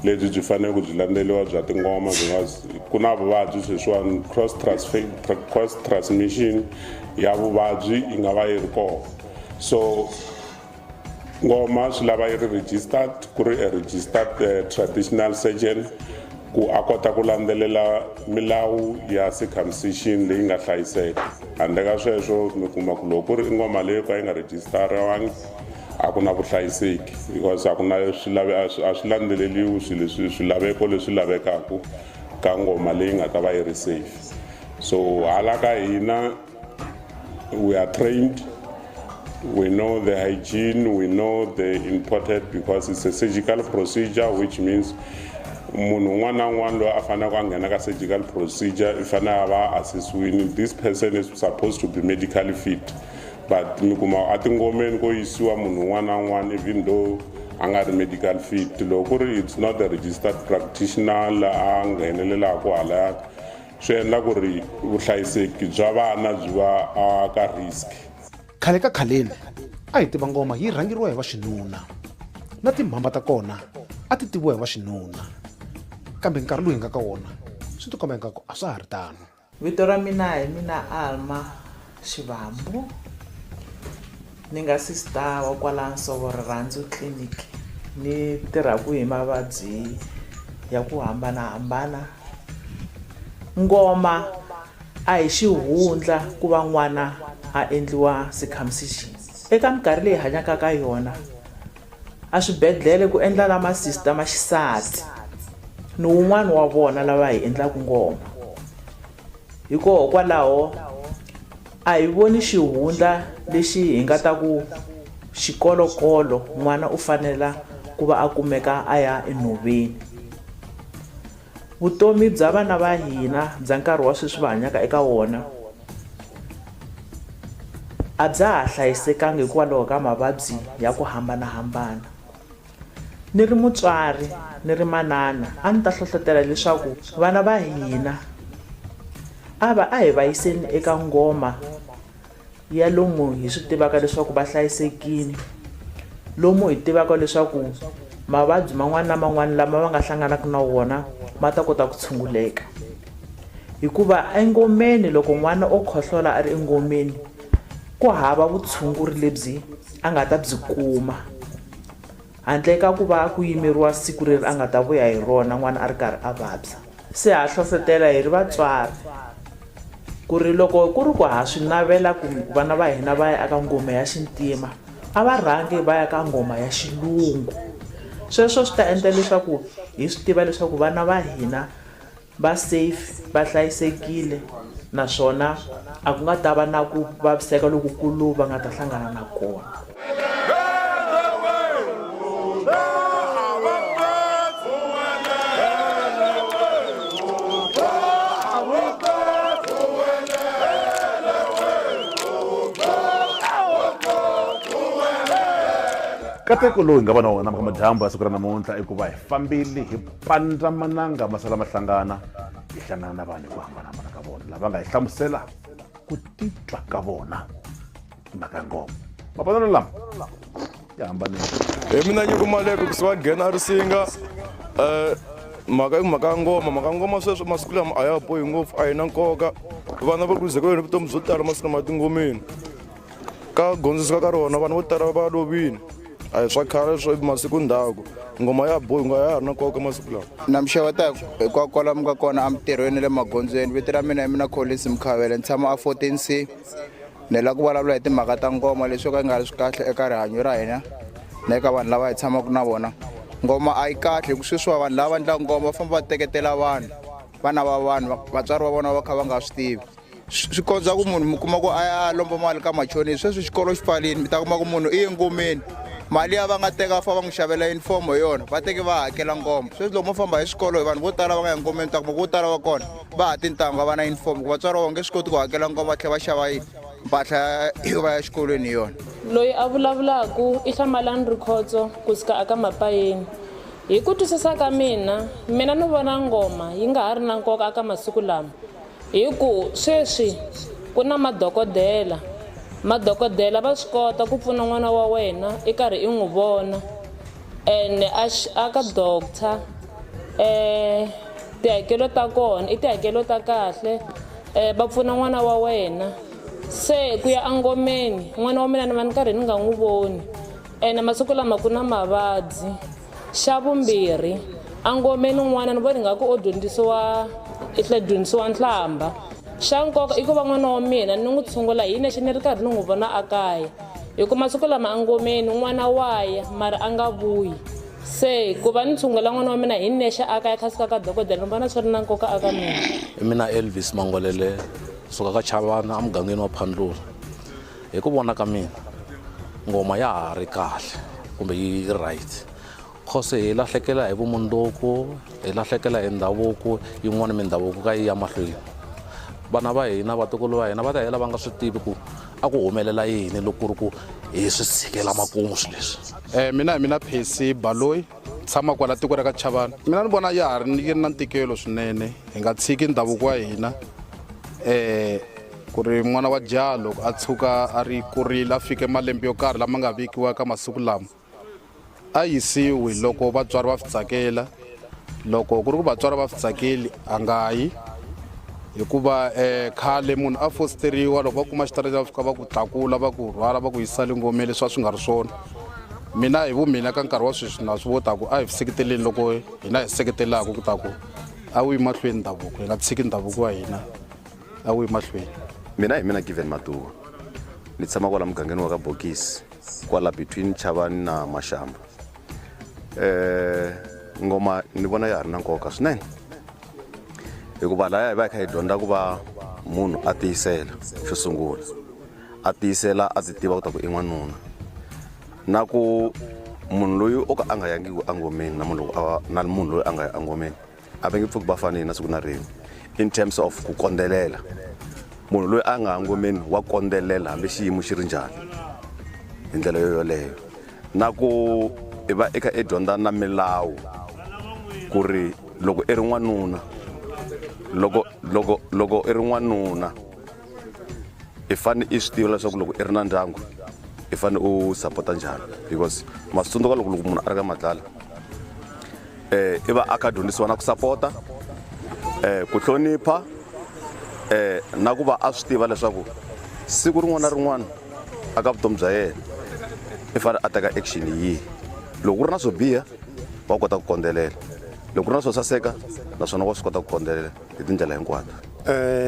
lebyi byi fanele ku byi landzeliwa bya tingoma because ku na vuvabyi sweswiwani cross transfer cross transmission ya vuvabyi yi nga va yi ri kona so ngoma swi lava yi ri registered ku ri a registered traditional surgeon ku a kota ku landzelela milawu ya circumcision leyi nga hlayiseka handle ka sweswo mi kuma ku loko ku ri i ngoma leyi ka yi nga rejistariwangi a ku na vuhlayiseki because a ku na a swi landzeleliwi swilo leswi swilaveko leswi lavekaka ka ngoma leyi nga ta va yi ri safe so hala ka hina we are trained. We know the hygiene, we know the imported because it's a surgical procedure, which means munhu un'wana na un'wana loyi a faneleke a nghena ka surgical procedure i fanele a va assessiwini. This person is supposed to be medically fit, but mi kuma a tingomeni ko yisiwa munhu un'wana na un'wana even though a nga ri medical fit. Loko ku ri it's not a registered practitioner la a nghenelelaka halaya, swi endla ku ri vuhlayiseki bya vana byi va a ka risk. Khale ka khaleni a hi tiva ngoma yi rhangeriwa hi vaxinuna na timhamba ta kona a ti tiviwa hi vaxinuna, kambe nkarhi lowu hi nga ka wona swi tikomba ingaku a swa ha ri tano. Vito ra mina hi mina Alma Xivambu, ni nga sister wa kwala Nsovo Rirhandzu Clinic, ni tirhaka hi mavabyi ya ku hambanahambana. Ngoma a hi xihundla ku va n'wana a endliwa circumcision. Eka minkarhi leyi hanyaka ka yona a swibedhlele ku endla la masista ma xisati ni wun'wana wa vona lava hi endlaka ngoma, hikokwalaho a hi voni xihundla lexi hi nga ta ku xikolokolo n'wana u fanela ku va a kumeka a ya enhoveni. Vutomi bya vana va hina bya nkarhi wa sweswi va hanyaka eka wona a bya ha hlayisekanga hikwalaho ka mavabyi ya ku hambanahambana. Ni ri mutswari, ni ri manana, a ni ta hlohlotela leswaku vana va hina a va a hi va yiseni eka ngoma ya lomu hi swi tivaka leswaku va hlayisekile, lomu hi tivaka leswaku mavabyi man'wana na man'wana lama va nga hlanganaka na wona ma ta kota ku tshunguleka. Hikuva engomeni loko n'wana o khohlola a ri engomeni ku hava vutshunguri lebyi a nga ta byi kuma handle ka ku va ku yimeriwa siku leri a nga ta vuya hi rona n'wana a ri karhi a vabya. Se ha hlohlotela hi ri vatswari ku ri loko ku ri ku ha swi navela ku vana va hina va ya eka ngoma ya xintima, a va rhangi va ya ka ngoma ya xilungu. Sweswo swi ta endla leswaku hi swi tiva leswaku vana va hina va safe, va hlayisekile, naswona a ku nga ta va na ku vaviseka lokukulu va nga ta hlangana na kona. Nkateko lowu hi nga va na wona maka madyambu ya siku ra namuntlha i ku va hi fambile hi pandza mananga masala ma hlangana, hi hlangana na vanhu hi ku hambanahambana ka vona lava nga hi hlamusela ku titwa ka vona hi mhaka ya ngoma. Mapanelo lama ya hambanile. Hi mina Nyiko Maleko kusuka Gena Risinga. Mhaka i mhaka ya ngoma, mhaka ya ngoma sweswi masiku lama a ya bohi ngopfu, a yi na nkoka. Vana va ku zekeleni vutomi byo tala masiku lama tingomeni. Ka gondziseka ka rona vanhu vo tala va lovile. A hi swa khale swa masiku ndzhaku. Ngoma ya bohi ngoma ya ha ri na nkoka masiku lawa. Na mi xeweta hinkwakwalamu ka kona emitirhweni le magondzweni. Vito ra mina hi mina Collins Mkhavele, ni tshama a 14C. Ni lava ku vulavula hi timhaka ta ngoma leswi ka nga ri swi kahle eka rihanyo ra hina na eka vanhu lava hi tshamaka na vona. Ngoma a yi kahle hi ku sweswiwa vanhu lava endlaka ngoma va famba va teketela vanhu, vana va vanhu, vatswari va vona va kha va nga swi tivi. Swi kondza ku munhu mi kuma ku a ya lomba mali ka machonisi, sweswi xikolo xi pfarile, mi ta kuma ku munhu i ye ngomeni, mali ya va nga teka va fa va n'wi xavela yunifomo hi yona, va teke va hakela ngoma. Sweswi loko mo famba hi swikolo hi vanhu vo tala va nga ya ngomeni, mi ta kuma ku vo tala va kona va ha tintanghu a va na yunifomo, ku vatswari va vona nge swi koti ku hakela ngoma va tlhela va xava yini mpahla yo va ya xikolweni hi yona. Loyi a vulavulaka i Hlamalani Rikhotso kusuka aka Mapayeni. Hi ku twisisa ka mina, mina ni vona ngoma yi nga ha ri na nkoka aka masiku lama hi ku sweswi ku na madokodela. Madokodela va swi kota ku pfuna n'wana wa wena i karhi i n'wi vona ene a a ka doctor tihakelo ta kona i tihakelo ta kahle va pfuna n'wana wa wena. Se ku ya engomeni n'wana wa mina ni va ni karhi ni nga n'wi voni ene masiku lama ku na mavabyi. Xa vumbirhi engomeni n'wana ni vona ingaku o dyondzisiwa i tlhe dyondzisiwa nhlamba. Xa nkoka i ku va n'wana wa mina ni n'wi tshungula hi nexe ni ri karhi ni n'wi vona a kaya, hi ku masiku lama engomeni n'wana wa ya mara a nga vuyi. Se ku va ni tshungula n'wana wa mina hi nexe a kaya kha suka ka dokodela ni vona swi ri na nkoka aka mina. Hi mina Elvis Mangolele kusuka ka Chavana emugangeni wa Phandlula. Hi ku vona ka mina Ngoma ya ha ri kahle kumbe yi right. Cause hi lahlekela hi vumundzuku, hi lahlekela hi ndhavuko, yin'wana mindhavuko ka yi ya mahlweni. Vana va hina, vatukulu va hina va ta hela va nga swi tivi ku a ku humelela yini loko ku ri ku hi swi tshikela makumu swilo leswi. Mina hi mina Percy Baloyi tshama kwala tiko ra ka Chavani. Mina ni vona ya ha ri yi ri na ntikelo swinene hi nga tshiki ndhavuko wa hina ku ri n'wana wa jaha loko a tshuka a ri kurile a fike malembe yo karhi lama nga vekiwa ka masiku lama a yisiwi loko vatswari va swi tsakela loko ku ri ku vatswari va swi tsakeli a nga yi hikuva khale munhu a fositeriwa loko va kuma xitarata va fika va ku tlakula va ku rhwala va ku yisa le ngomeni leswi a swi nga ri swona mina hi vumina ka nkarhi wa sweswi na swi vota ku a hi seketeleni loko hina hi seketelaka ku ta ku a wu yi mahlweni ndhavuko hi nga tshiki ndhavuko wa hina a wu yi mahlweni. Mina hi mina Given Matuwa ni tshama kwala mugangeni wa ka Bokisi kwala between Chavani na Mashamba. Ngoma ni vona ya ha ri na nkoka swinene hikuva laya hi va hi kha hi dyondza ku va munhu a tiyisela xo sungula a tiyisela a ti tiva ku ta ku i n'wanuna na ku munhu loyi o ka a nga yangiku engomeni na munhu loko a na munhu loyi a nga ya engomeni a va nge pfuki va fanile na siku na rin'we in terms of ku kondzelela munhu loyi a nga ngomeni wa kondzelela hambi xiyimo xi ri njhani hi ndlela yo yoleyo na ku i va i kha i dyondza na milawu ku ri loko i ri n'wanuna loko loko loko i ri n'wanuna i fane i swi tiva leswaku loko i ri na ndyangu i fane u sapota njhani because ma swi tsundzuka loko loko munhu a ri ka madlala i va a kha a dyondzisiwa na ku sapota ku hlonipha na ku va a swi tiva leswaku siku rin'wana na rin'wana aka vutomi bya yena i fanele a teka action yihi loko ku ri na swo biha wa kota ku kondzelela loko ku ri na swo saseka naswona wa swi kota ku kondzelela hi tindlela hinkwato.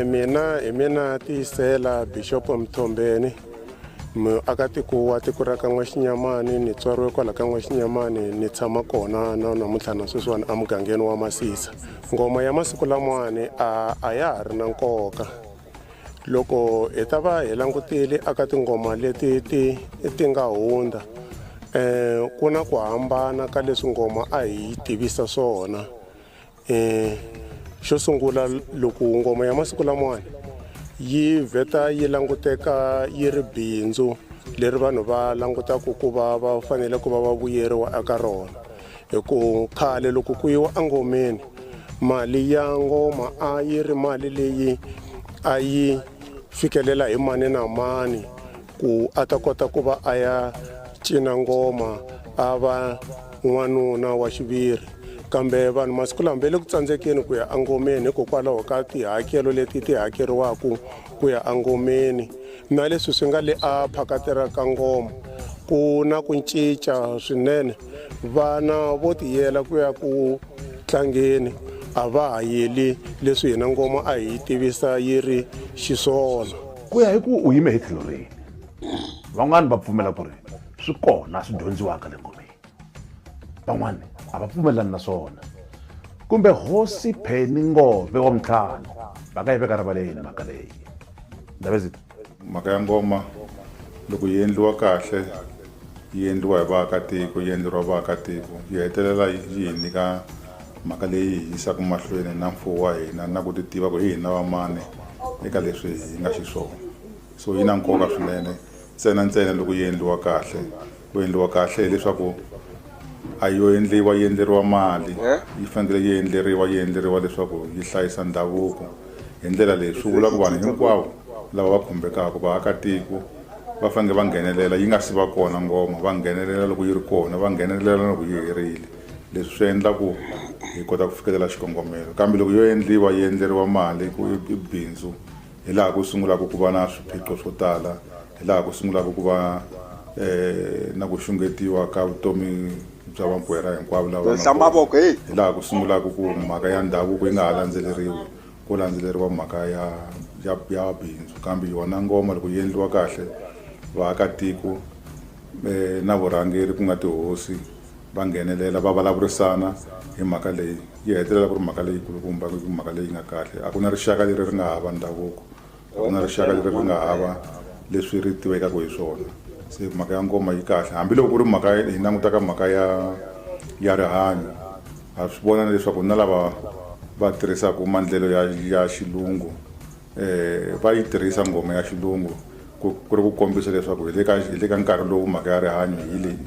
Mina hi mina Tiyisela Bishop Mthombeni muakatiko wa tiko ra ka N'waxinyamani ni tswariwe kwala ka N'waxinyamani ni tshama kona na namuntlha na sweswiwani emugangeni wa Masisa. Ngoma ya masiku lamawani a ya ha ri na nkoka loko hi ta va hi langutile aka tingoma leti ti ti nga hundza ku na ku hambana ka leswi ngoma a hi yi tivisa swona. Xo sungula loko ngoma ya masiku lamawani yi vheta yi languteka yi ri bindzu leri vanhu va langutaka ku va va fanele ku va va vuyeriwa eka rona hi ku khale loko ku yiwa engomeni mali ya ngoma a yi ri mali leyi a yi fikelela hi mani na mani ku a ta kota ku va a ya cina ngoma a va n'wanuna wa xiviri kambe vanhu masiku lama va le ku tsandzekeni ku ya engomeni hikokwalaho ka tihakelo leti ti hakeriwaka ku ya engomeni na leswi swi nga le a phakatela ka ngoma ku na ku cinca swinene vana vo tiyela ku ya ku tlangeni a va ha yeli leswi hina ngoma a hi yi tivisa yi ri xiswona. Ku ya hi ku u yime hi tlhelo rini van'wani va pfumela ku ri swi kona swi dyondziwaka le ngomeni van'wani a va pfumelelani na swona kumbe hosi Penny Ngove wa Mtlhalo va nga yi veka rivaleni mhaka leyi Ndabezitha. Mhaka ya ngoma loko yi endliwa kahle yi endliwa hi vaakatiko yi endleriwa vaakatiko yi hetelela yi hi nyika mhaka leyi hi yisaka mahlweni na mfuwo wa hina na ku ti tiva ku hi hina vamani eka leswi hi nga xiswona so yi na nkoka swinene ntsena ntsena loko yi endliwa kahle ku endliwa kahle hileswaku a yo endliwa yi endleriwa mali yi fanekele yi endleriwa yi endleriwa leswaku yi hlayisa ndhavuko hi ndlela leyi swi vula ku vanhu hinkwavo lava va khumbekaka vaakatiko va fanekele va nghenelela yi nga si va kona ngoma va nghenelela loko yi ri kona va nghenelela na loko yi herile leswi swi endla ku hi kota ku fikelela xikongomelo kambe loko yo endliwa yi endleriwa mali ku i bindzu hi laha ku sungulaka ku va na swiphiqo swo tala hi laha ku sungulaka ku va na ku xungetiwa ka vutomi bya vampwera hinkwavo lava nga kona hi laha ku sungulaka ku mhaka ya ndhavuko yi nga ha landzeleriwi ku landzeleriwa mhaka ya ya ya bindzu kambe yona ngoma loko yi endliwa kahle vaakatiko na vurhangeri ku nga tihosi va nghenelela va vulavurisana hi mhaka leyi yi hetelela ku ri mhaka leyikulukumba ku mhaka leyi nga kahle a ku na rixaka leri ri nga hava ndhavuko a ku na rixaka leri ri nga hava leswi ri tivekaka hi swona. Se mhaka ya ngoma yi kahle, hambiloko ku ri mhaka hi langutaka mhaka ya rihanyo, ha swi vona na leswaku na lava va tirhisaka maendlelo ya xilungu, va yi tirhisa ngoma ya xilungu ku ri ku kombisa leswaku hi le ka nkarhi lowu mhaka ya rihanyo hi leyi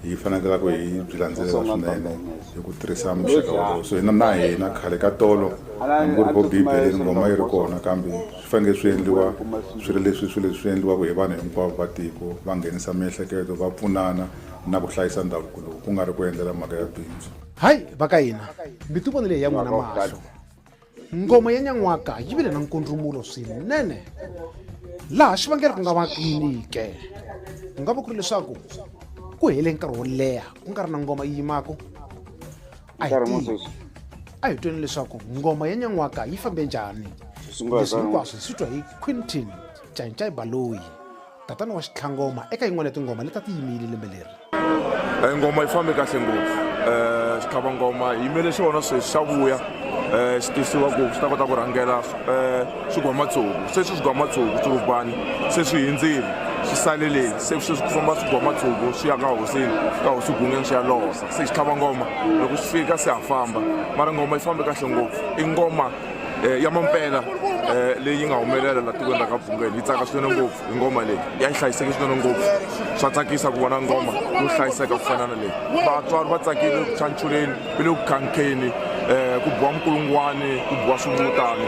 hi fanekelaka hi byi landzelela swinene hi ku tirhisa muxaka wolowo. So hina na hina khale ka tolo, hambi ku ri vo Bibeleni, ngoma yi ri kona, kambe swi fanekele swi endliwa swi ri leswi swilo leswi swi endliwaka hi vanhu hinkwavo va tiko, va nghenisa miehleketo, va pfunana na ku hlayisa ndhavuko lowu, ku nga ri ku endlela mhaka ya bindzu. Hayi, va ka hina, mi ti vonele ya n'wina mahlo, ngoma ya nyan'waka yi vile na nkundrumulo swinene. Laha xivangelo ku nga va yini ke? Ku nga va ku ri leswaku ku hele nkarhi wo leha ku nga ri na ngoma yi yimako. A hi Nkarhi mo tivi. sweswi. A hi tweni leswaku ngoma ya nyan'waka yi fambe njhani. Sungula Leswi ka- hinkwaswo swi twa hi Quintin Cancai Baloyi, tatana wa xitlhangoma, eka yin'wana ya tingoma leti a ti yimile lembe leri. Ngoma yi fambe kahle ngopfu. Xitlhava ngoma hi yimele xona sweswi xa vuya, xi tisiwa ku xi ta kota ku rhangela swigwamatsuku. Se swi swigwamatsuku tsurubani se swi hindzile, swi saleleni. Se sweswi ku famba swigwamatsuku swi ya ka hosini, ka hosi Gungeni, swi ya losa. Se xitlhava ngoma loko xi fika se ha famba, mara ngoma yi fambe kahle ngopfu. I ngoma ya mampela leyi nga humelela la tikweni ra ka Bungeni. Yi tsaka swinene ngopfu hi ngoma leyi, ya yi hlayiseke swinene ngopfu. Swa tsakisa ku vona ngoma yo hlayiseka ku fana na leyi. Vatswari va tsakile ku chanchuleni, va le ku khankheni, ku biwa minkulungwani, ku biwa swimutani.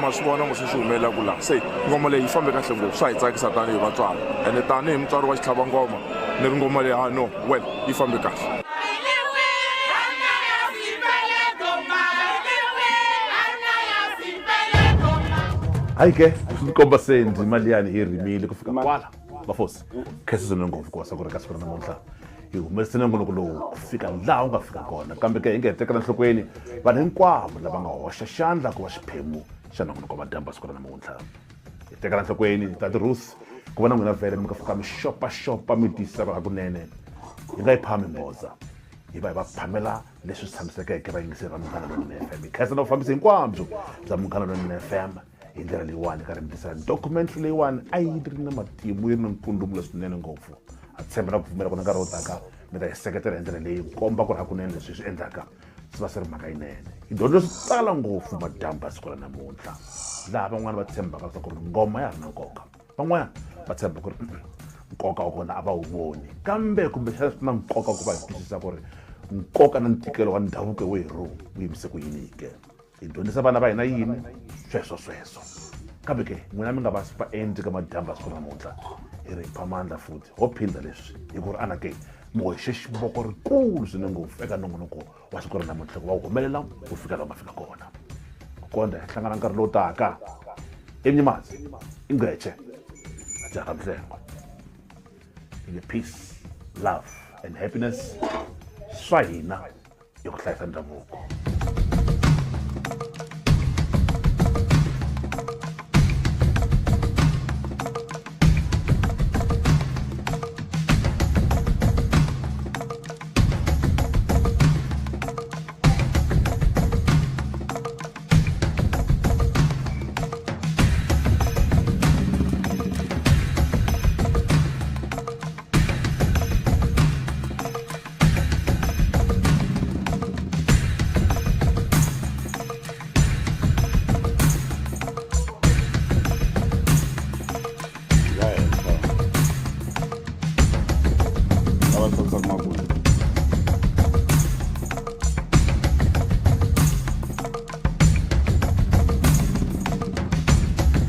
Ma swi vona mos swi humelelaku laha. Se ngoma leyi yi fambe kahle ngopfu, swa hi tsakisa tanihi vatswari, ene tanihi mutswari wa xitlhava ngoma ni ri ngoma leyi, ha no well, yi fambe kahle. Hayi ke, swi komba se ndzima liyani hi rimile ku fika kwala. Vafosi, khensa swinene ngopfu ku va ku ri ka siku ra namuntlha hi humesise nongonoko lowu ku fika laha wu nga fika kona. Kambe ke hi nga hi tekela enhlokweni vanhu hinkwavo lava nga hoxa xandla ku va xiphemu xa nongonoko wa madyambu ya siku ra namuntlha. Hi tekela enhlokweni tati Ruth, ku va na n'wina vhele mi nga fika mi xopaxopa, mi tiyisisa ku hakunene hi nga yi phami mbhoza, hi va hi va phamela leswi tshamisekeke vayingiseri va Munghana Lonene FM. Hi khensa na vufambisi hinkwabyo bya Munghana Lonene FM hi ndlela leyiwani karhi mi tisa documentary leyiwani a yi ri na matimu, yi ri na nkundumulo swinene ngopfu. A tshemba na ku pfumela ku na nkarhi wo taka mi ta hi seketela hi ndlela leyi, komba ku ri hakunene leswi hi swi endlaka swi va swi ri mhaka yinene. Hi dyondze swi tala ngopfu madyambu ya siku ra namuntlha, laha van'wani va tshembaka leswaku ri ngoma ya ha ri na nkoka, van'wana va tshemba ku ri nkoka wa kona a va wu voni, kambe kumbexana swi na nkoka ku va hi twisisa ku ri nkoka na ntikelo wa ndhavuko werhu wu yimise ku yini ke, hi dyondzisa vana va hina yini, sweswo sweswo. Kambe ke n'wina mi nga va vaendli ka madyambu ya siku namuntlha, hi ri phamandla futhi ho phindha leswi hi ku ri ana ke mi hoxe xivoko rikulu swinene ngopfu eka nongonoko wa siku ra namuntlha ku va wu humelela ku fika laha nga fika kona. Ku kondza hi hlangana nkarhi lowu taka, emnyimazi ingqetshe ajaha mhlengo in peace, love and happiness. Swa hina i ku hlayisa ndhavuko. Lava hlohlaka mabulu.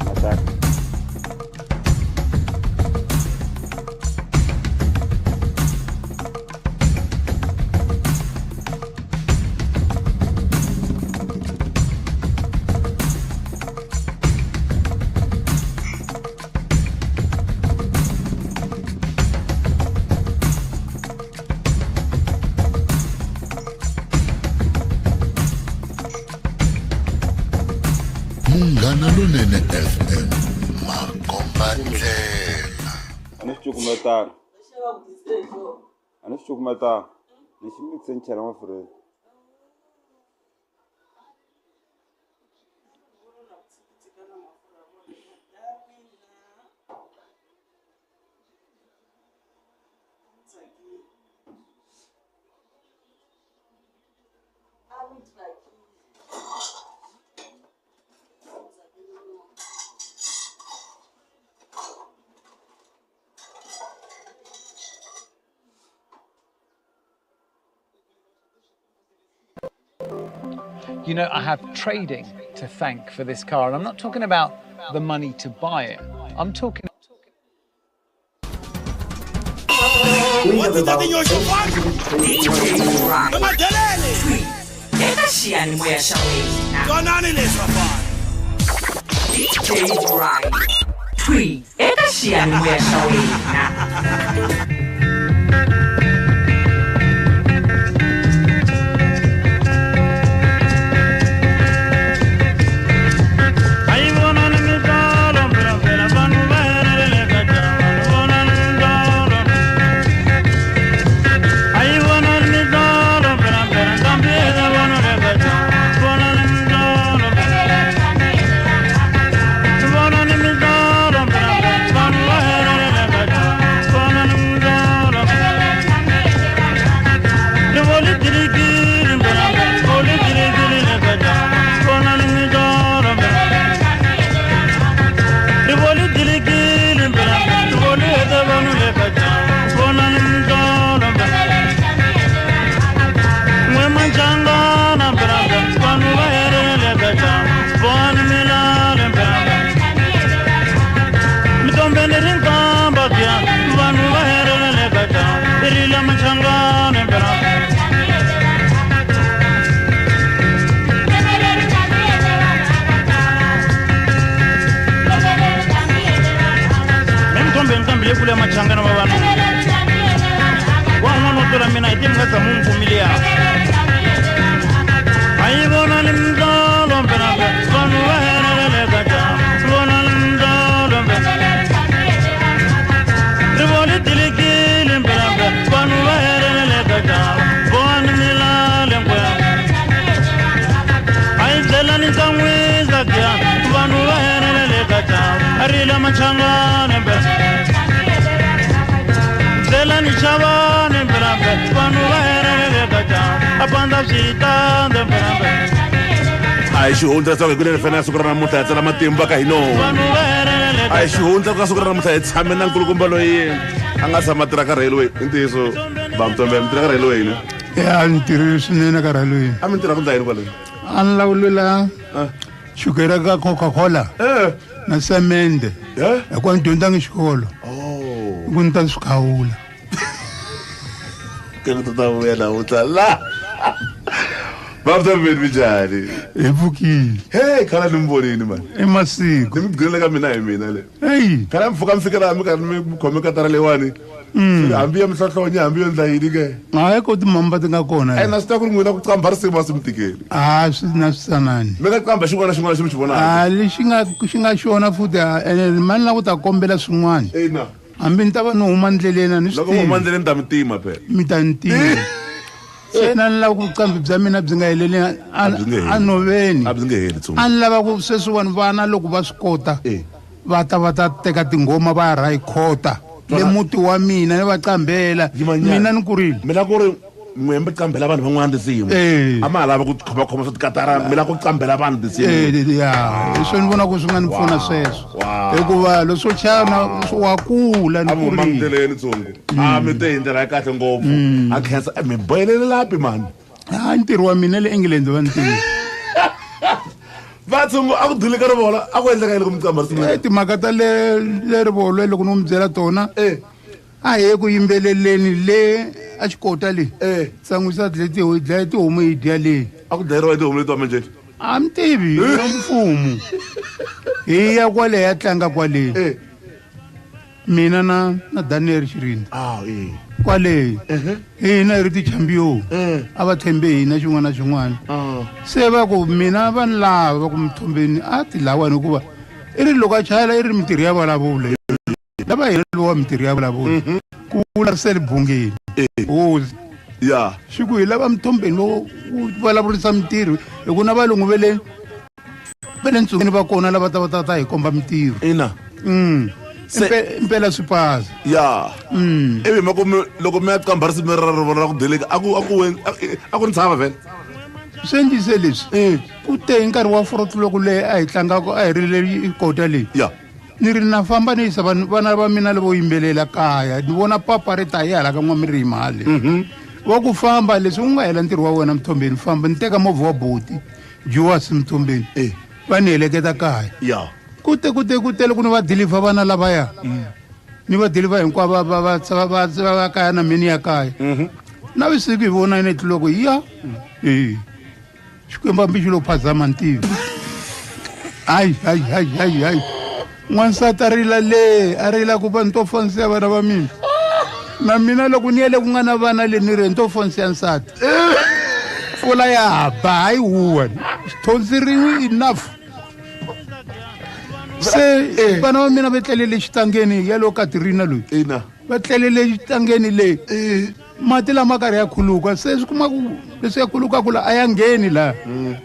Mataka. Munghana Lonene FM, makomba ndlela. A ni swi cukumetanga, a ni swi cukumetanga, ni xi mixe ni chela mafurheni. You know, I have trading to thank for this car, and I'm not talking about the money to buy it. I'm talking Eka xiyanimoya xa wena twanani leswi vafana DJ Brian Tweet eka xiyanimoya xa wena. Kule machangana wa vanhu wan'wana wo tlula mina hi timhaka tshama n'wi pfumilia a yi vona ni mdolo mpela vanhu va hereleleka ta vona ni mdolo rivoli tilikile mpela vanhu va hereleleka ta vona milale nkwe a yi byela ni ntsangwiza kya vanhu va hereleleka ta a rila machangana mpela A hi xihundla leswaku hi ku leri fana siku ra namuntlha hi tsala matimba ka hino. A hi xihundla ka siku ra namuntlha hi tshame na nkulukumba loyi a nga tshama tirha ka railway. I ntiyiso vamutombe mi tirha ka railway ne? Ya ni tirhile swinene ka railway. A mi tirha ku ndla yini kwale? A ni lawulela chukele ka Coca-Cola na semende. Hikuva ni dyondzangi xikolo. Ku ni ta swi khawula. Ke ku ta vuya namuntlha la. Vamutombe minjhani? Hi pfukile. Hey, khala ni mi vonini mani. I masiku. Ni mi gcinile ka mina hi mina le. Hey. Khala mi pfuka mi fika laha mi karhi mi khome katara leyiwani. Hambi ya mihlohlonya hambi yo ndla yini ke? Hayi ko timhamba ti nga kona. Na swi tiva ku ri n'wina ku qambha risimu a swi mi tikeli. A swi na swi tsanani. Mi nga qambha xin'wana na xin'wana lexi mi xi vonaka. A lexi nga xi nga xona futhi ene mani la ku ta kombela swin'wana. Ina. Hambi ni ta va ni huma ndleleni a ni swi Loko mi huma ndleleni ta mi tima phela. Mi ta ni tima. Se na ni lava ku vuqambi bya mina byi nga heleli a nhoveni. A byi nge heli Tsungu. A ni lava ku sweswiwani vana loko va swi kota va ta va ta teka tinghoma va ya rhayikhota le muti wa mina ni va qambela mina ni kurile. Mina ku ri n'we mi qambela vanhu van'wana tinsimu. A ma ha lavi ku khomakhoma swa tikatara mi lava ku qambela vanhu tinsimu. Ya hi swo ni vona ku swi nga ni pfuna sweswo hikuva leswo chana wa kula ni A mi huma kurile. ndleleni Tsungu. A mi te hi ndlela ya kahle ngopfu. A khensa mi bohelelapi mani? A ntirho wa mina le England va ni tiva. Va Tsungu a ku duli ka rivola a ku endleka yini loko mi qambha risimu? Timhaka ta le le rivolo loko ni n'wi byela tona. A hi ye ku yimbeleleni le a xikota le. Tsan'wisa dle tihomu dlaya tihomu hi dya le. A ku dlayeriwa tihomu leti wa manjheni? A mi tivi ya mfumo. Hi ya kwale ya tlanga kwale. Mina na Daniel Shirinda. Kwale. Hina hi ri ti-champion. A va tshembe hina xin'wana na xin'wana. Se va ku mina va ni lava va ku Mthombeni a ti lawani hikuva i ri loko a chayela i ri mintirho ya vulavula. Lava hina lowa mintirho ya vulavula. Ku vula se ribungeni. Hosi. Ya. Xi ku hi lava Mthombeni wo vulavurisa mintirho hi ku na valungu ve le ntsungeni va kona lava ta va ta ta hi komba mintirho. Ina. Impela swi pasa. Ya. Ivi mhaka loko mi ya qambha risimu ra rivolo ra ku deleka a ku a ku a ku ni tshava vhele. Swi endlise leswi. Ku te hi nkarhi wa 4 o'clock leyi a hi tlangaka a hi ri le kota leyi. Ya. Ni ri na famba ni yisa vana va mina lavo yimbelela kaya ni vona papa ri ta hi hala ka n'wamirima hale. Wa ku famba leswi u nga hela ntirho wa wena Mthombeni, famba ni teka movha wa buti Juwas Mthombeni. Va ni heleketa kaya. Ya. Kute kute kute loko ni va deliver vana lavaya. Ni va deliver hinkwavo va va va va va kaya na mina ya kaya. Na vusiku hi vona ni tliloko ya. Xikwembu hambi xi lo phazama ntivi. Hayi hayi hayi hayi hayi. N'wansati a rila le, a rila ku va ni to fonisiya vana va mina. Na mina loko ni yele ku nga na vana le ni ri ni to fonisiya nsati. Pfula ya ba hayi huwa. Xithonsi rin'we enough. Se vana va mina va tlelele xitangeni ya lo Katrina loyi. Ina. Va tlelele xitangeni le. Mati lama karhi ya khuluka se swi kuma ku leswi ya khulukaka la a ya ngheni la.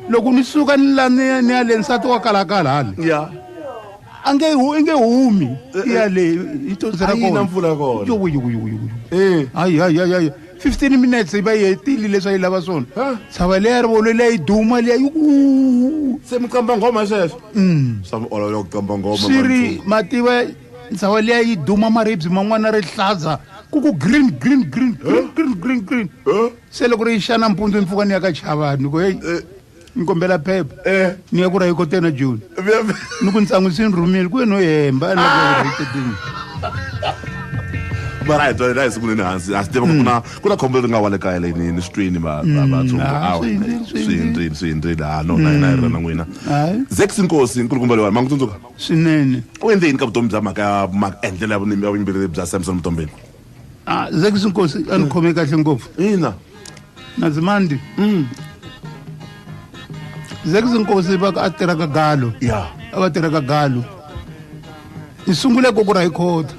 Loko ni suka ni la ni ya le nsati wa kalakala hale. Ya. A nge i nge humi. Ya le i tonsi ra A yi na kona. mpfula kona. Yo, yo, yo, yo, yo. Hayi hayi hayi hayi. 15 minutes yi va yi hetile leswi a yi lava swona. Tshava leya ri volo leyi duma leya yi ku. Se mi qamba nghoma sweswo? Swa mi olovela ku qamba nghoma. Swi ri mativa ntshava leya yi duma maribye man'wana ri hlaza ku ku green green green green green green green. Se loko ri xana mpundzu ni pfuka ni ya ka Chavani ku hey ni kombela phepha. Ni ya ku ra yi kotena Joni. Ni ku ntsangu swi ni rhumile ku no hemba ni ku ri Mara a hi twanela hi sunguleni hansi a swi tiva ku ku na khombo leri nga wa le kaya leyi ni swi twini va va va Ah, tsundzuka. swi hindzile, Swi hindzile, swi hindzile. Ah, no na hina hi ri na n'wina. Hayi. Zex Nkosi nkulukumba loyiwani ma n'wi tsundzuka? Swinene. U endle yini ka vutomi bya mhaka ya maendlelo ya vunimi ya vuyimbeleri bya Samson Mthombeni? Ah, Zex Nkosi a ni khome kahle ngopfu. Ina. Nazimandi. Zex Nkosi va a tirha ka Galo. Ya. A va tirha ka Galo. Ni sungule ku ku rhayikhoda.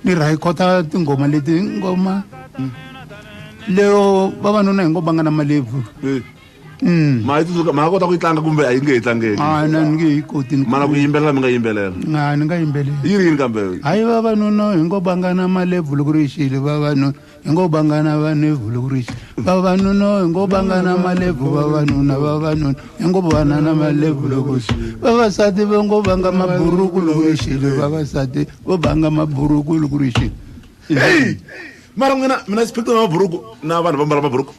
Ni rhayikhoda tinghoma leti ngoma. Leo vavanuna hinkwavo va nga na malebvu. Ma yi tsundzuka, ma kota ku yi tlanga kumbe a yi nge yi tlangeki? Ah, na ni nge yi koti ni Mana ku yimbelela mi nga yimbelela? Ah, ni nga yimbelela. Yi ri yini kambe? Hayi vavanuna hinkwavo va nga na malebvu loko ri xile vavanuna hinkwavo va nga na malebvu loko ri xile. Vavanuna hinkwavo va nga na malebvu vavanuna vavanuna hinkwavo va nga na malebvu loko ri xile. Vavasati va ngo va nga maburuku loko ri xile vavasati vo va nga maburuku loko ri xile. Hey! Mara n'wina mina xiphiqo na maburuku na vanhu va mbala maburuku.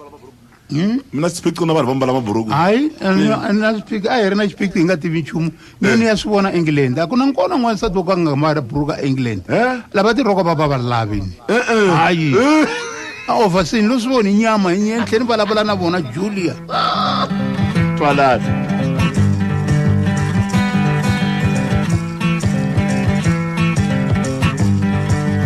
Mina xiphiqo na vanhu va mbala maburuku. Hayi, a na xiphiqo, a hi ri na xiphiqo hi nga tivi nchumu. Mina ni ya swi vona England. A ku na nkona n'wansati wo ka nga mbala buruku a England. Lava tirhoko va va va lavi ni. Hayi. A overseas lo swi voni nyama hi nyeni tlhela ni vulavula na vona Julia. Twalani.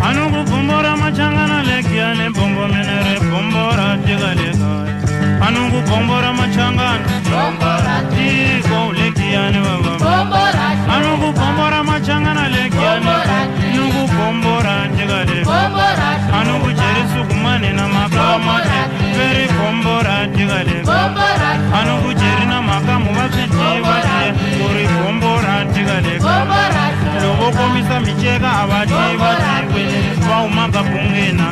Anuku bombora machangana lekiane bombo menere bombora tigale kaya. Anuku bombora machangana bombora tiko lekiane baba. Bombora Anuku bombora machangana lekiane nuku bombora tigale. Bombora Anuku jerisu kumane na makama veri bombora tigale. Bombora Anuku jerina makamu vasiti vate uri bombora tigale. Bombora Lobo komisa micheka abati vatikwe vaumanga bungena.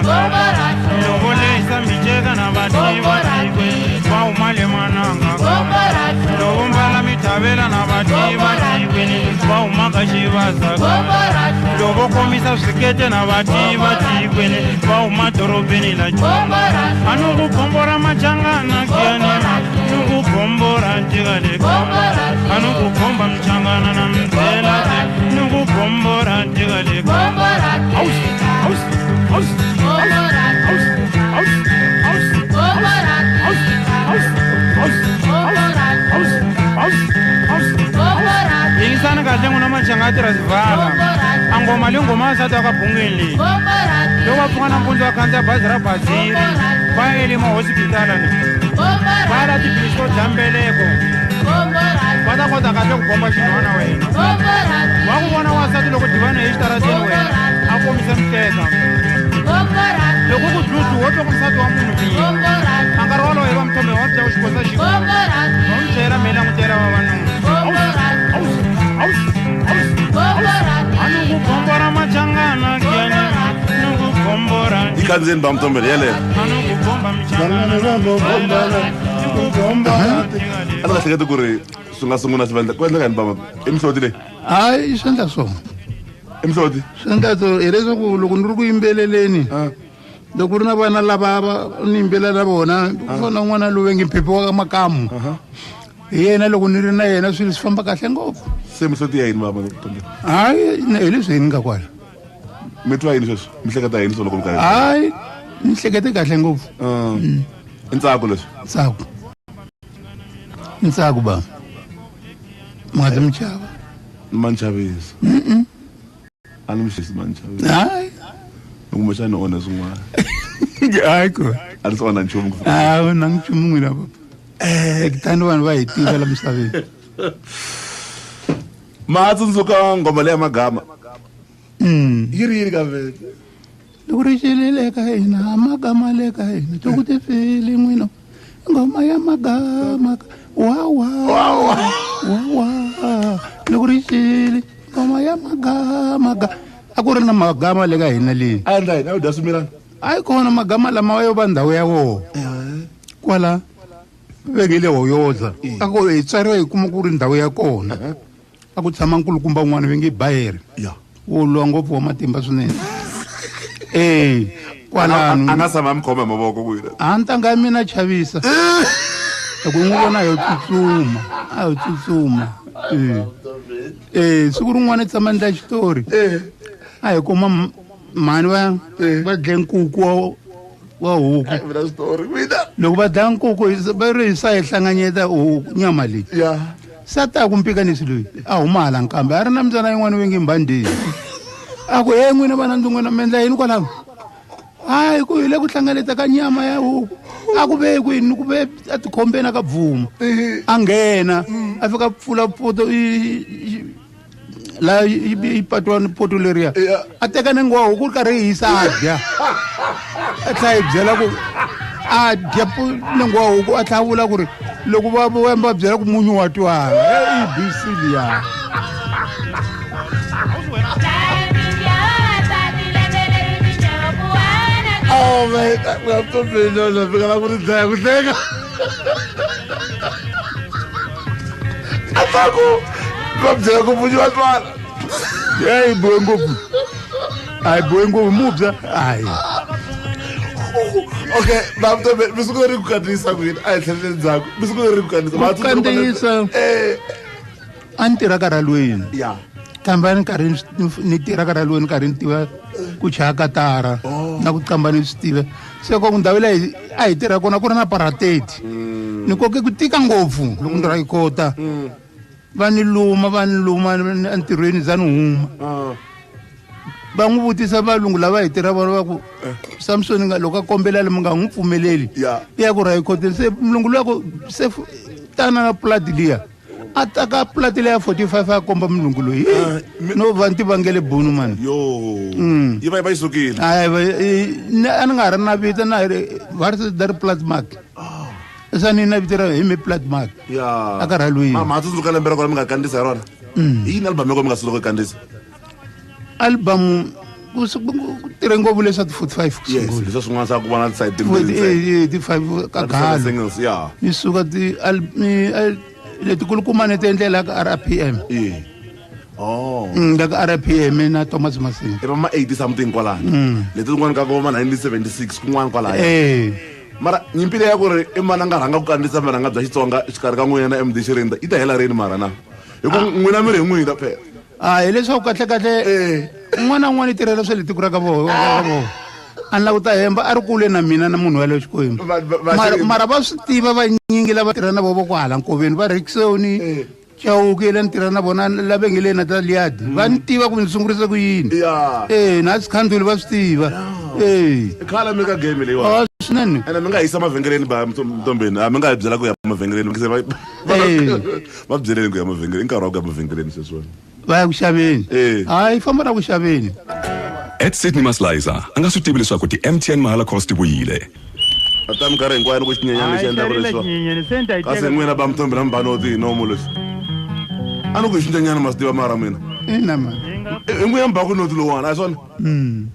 Lobo leisa micheka na vati vatikwe vaumale mananga. Lobo mbala mitavela na vati vatikwe vaumanga xivasa. Lobo komisa swikete na vati vatikwe vauma dorobeni la Anuku bombora machangana kiani nuku bombora ntikale. Anuku bomba mchangana na mzela nuku bombora ntikale. Aus aus aus aus aus aus aus aus aus aus aus aus aus. Yingisani kahle n'wina machanga a tirha swivala. A ngoma leyi ngoma ya nsati wa ka bungeni leyi. Loko va pfuka nampundzu va khandziya bazi ra Baziri va ya elima hospitala leyi. Va la tiphilisi to dya mbeleko. Va ta kota kahle ku bomba xinhwana wena. Wa ku vona wansati loko divana hi xitarateni wena a kombisa miteka. Loko ku dludlu wo twa ku nsati wa munhu miyini. A nkarhi wolowo hi va Mthombe wa byela ku xikosa xi va n'wi byela mehe langutela vavanuna. Aus aus aus aus. Anuku bombora machangana kiani nuku bombora. Yi khandziyeni ba Mthombeni yeleyo. Anuku bomba mchangana nuku bombora. A ni nga hleketi ku ri swi nga sungula swi endla ku endleka yini bava i mihloti leyi? Hayi swi endla swona. I mihloti? Swi endla swona hileswaku loko ni ri ku yimbeleleni Loko ku ri na vana lava va ni yimbela na vona, ku fana na n'wana loyi nge Mphephe wa ka Makamu. Hi yena loko ni ri na yena swilo swi famba kahle ngopfu. Se mihloti ya yini baba Mtombeni? Hayi, hi leswi hi ni nga kwala. Mi twa yini sweswi? Mi hleketa yini sweswi loko mi karhi? Hayi, ni hlekete kahle ngopfu. I ntsako leswi? Ntsako. Ntsako ba. Mi nga zi mi chava. Ma ni chavisa. A ni mi xisi ma ni chavisa. Hayi. Ni kumbexana ni onha swin'wana. Hayi ko. A ni se onha nchumu ku fika. A na nchumu n'wina papa. Kutani vanhu va hi tiva la misaveni. Ma tsundzuka nghoma leya magama. Yi ri yini kambe? Loko ri xelele ka hina, magama le ka hina, loko ti feli n'wina. Ngoma ya magama, wa wa. Wa wa. Loko ri xele, ngoma ya magama. A ku ri na magama le ka hina leyi. A endla yini? A wu dya swimilana? A yi kona magama lama yo va ndhawu ya wona. Kwala vengele hoyoza. A ku hi tswariwa hi kuma ku ri ndhawu ya kona. A ku tshama nkulukumba un'wana ve nge Bayere. Wo lwa ngopfu wa matimba swinene. Kwalano. A nga tshama a mi khoma hi mavoko ku yini? A ntanga ya mina chavisa. Loko n'wi vona yo tsutsuma, a yo tsutsuma. Siku rin'wana i tshama endla xitori. A hi kuma mhani va dle nkuku wa huku. Ai, mina xitori, mina. Loko va dlaya nkuku, va ri hi sa hi hlanganyeta huku nyama leyi. Sa ta ku mpikanisi loyi a huma hala nkambe a ri na mbyana yin'wana ve nge mbandeni. A ku, hey, n'wina vana ndzi n'wina mi endla yini kwalaho? Hayi, ku hi le ku hlanganeta ka nyama ya huku. A ku ve kwini, ku ve a tikhombeni a ka bvuma. A nghena, a fika pfula poto la yi patiwa ni poto leriya. A teka nenge wa huku ri karhi yi hisa a dya. A tlhela a yi byela ku a dya nenge wa huku, a tlhela a vula ku ri loko va va va byela ku munyu wa twala. E B C liya. Oh man, I'm so sorry, no, no, fika la ku ri dlaya ku hleka. A ta ku va byela ku munyu wa twala. Hey, bohe ngopfu. A yi bohe ngopfu, mubya. Hayi. Okay, va mi sungula ri ku kandziyisa ku yini? A hi tlhelele ndzhaku. Mi sungula ri ku kandziyisa. Va Ku kandziyisa. A ni tirha karhalweni. Kambe a ni karhi ni tirha karhalweni, karhi ni tiva ku chaya katara na ku qamba ni swi tiva. Se ku ndhawu leyi a hi tirha kona ku ri na parateti. Ni koke ku tika ngopfu loko ni ra yi kota. Va ni luma, va ni luma entirhweni za ni huma. Va n'wi vutisa valungu lava hi tirha vona va ku, Samson nga loko a kombela mi nga n'wi pfumeleli. I ya ku ra yi koteni. Se mulungu luya ku se tana na plati liya. A taka plati liya 45 a komba mulungu loyi. No va ni tivangele bunu mani. Yo. Yi va yi va yi sukile. Hayi, va, i, ni, a ni nga ha ri na vito, na ri, va ri da ri plat mark. Sa ni na vito ra hi mi plat mark. A ka rhalweni. Mama, a tsundzuka lembe ra kona mi nga kandziyisa hi rona? Hi yini album ya kona mi nga sungula ku kandziyisa? Album ku ku tirhe ngopfu leswa ti 45 ku Yes, sungula. leswa swin'wana swa ku va na ti-side Forty, timbirhi ntsena. ti five ka Na ti-side galo. singles, yeah. Ni suka ti ni leti kulukumba ni ti endlela ka RPM. Oh. La ka RPM na Thomas Masinga. I va ma 80 something kwalano. Leti tin'wana ka ku va ma 1976 kun'wana kwalaya. Mara nyimpi leyi ya ku ri i mani a nga rhanga ku kandziyisa vurhanga bya Xitsonga exikarhi ka n'wina na MD Xirinda yi ta hela rini mara na? Hi ku n'wina mi ri hi n'wina phela. Hileswaku kahle kahle un'wana na un'wana i tirhela swa le tiko ra ka vona, ra ka vona. A ni lava ku ta hemba a ri kule na mina na munhu wa le Xikwembu. Mara va swi tiva vanyingi lava tirha na vona va kwahala nkoveni, va Rickson, Chauke la ni tirha na vona lava nge le na ta Liadi. Va ni tiva ku ni sungurise ku yini. Na Sikhanduli va swi tiva. I khale mi ka game leyiwani. Swinene. Ene mi nga yisa mavhengeleni ba Mtombeni. A mi nga hi byela ku ya mavhengeleni. Se va byeleni ku ya mavhengeleni. I nkarhi wa ku ya mavhengeleni sweswiwani. Va ya ku xaveni. Hayi, famba ra ku xaveni. At Sydney Masliza, a nga swi tivi leswaku ti MTN mahala calls ti vuyile. A ta minkarhi hinkwayo ni ku xinyenyana lexi endlaka Hayi, leswi. xinyenyana, se ni ta yi Kasi teka. n'wina ba Mtombeni na Mbanoti hi nomu leswi. A ni ku hi xinyenyana ma swi tiva mara mina. Ina mani. I n'wi ya mbaku noti lowuwani, a hi swona?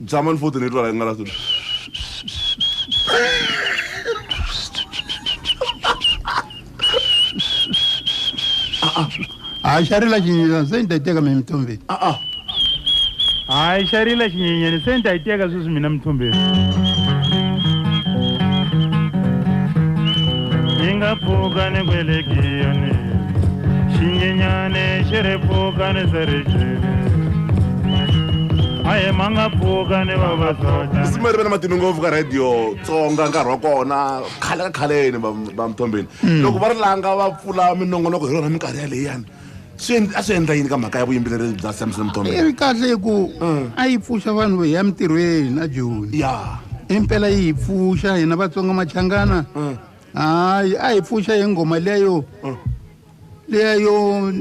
Tshama ni foti ni twa la yi nga la swilo. Hayi, xa rila xinyenyana, se ni ta yi teka mina Mtombeni. Hayi xa rila xinyenyani se ni ta yi teka sweswi mina Mthombeni. Ni nga pfuka ni kwelekiyani xinyenyani xi ri pfuka ni se ri cini aye ma nga pfuka ni vavasota. Risimu ri ve na matimu ngopfu ka radio Tsonga nkarhi wa kona khale ka khaleni va Mthombeni. Loko va ri langa va pfula minongonoko hi rona minkarhi yaleyani swi a swi endla yini ka mhaka ya vuyimbeleri bya Samson Mthombeni? I ri kahle hi ku a yi pfuxa vanhu hi ya mintirhweni na Joni. Ya. Impela yi hi pfuxa hina Vatsonga Machangana. Hayi a hi pfuxa hi nghoma liya yo liya yo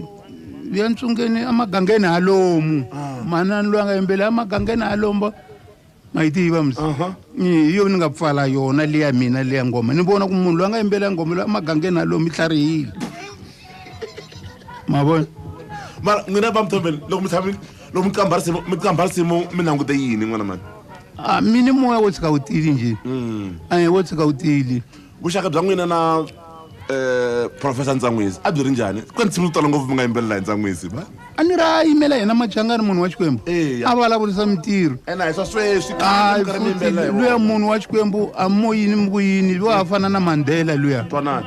ya ntsungeni emagangeni halomu. Manani loyi a nga yimbela emagangeni halomba ma yi tiva msi. Hi yo ni nga pfala yona liya mina liya nghoma. Ni vona ku munhu loyi a nga yimbela nghoma loyi emagangeni halomu yi tlharihile. Ma vona? Mara n'wina va Mthombeni loko mi tshame loko mi qambha risimu mi qambha risimu mi langute yini n'wana mani? A mi ni moya wo tshika wu tili njhe. A wo tshika wu tili. Vuxaka bya n'wina na Professor Ntsan'wisi a byi ri njhani? Ku na tinsimu to tala ngopfu mi nga yimbelela hi Ntsan'wisi va? A ni ri a yimela hina Machangani munhu wa Xikwembu. A vulavurisa mintirho. Ene a hi swa sweswi khale mi karhi mi yimbelela hi Luya vona. Munhu wa Xikwembu a mo yini mi ku yini luya a fana na Mandela luya. Twanana.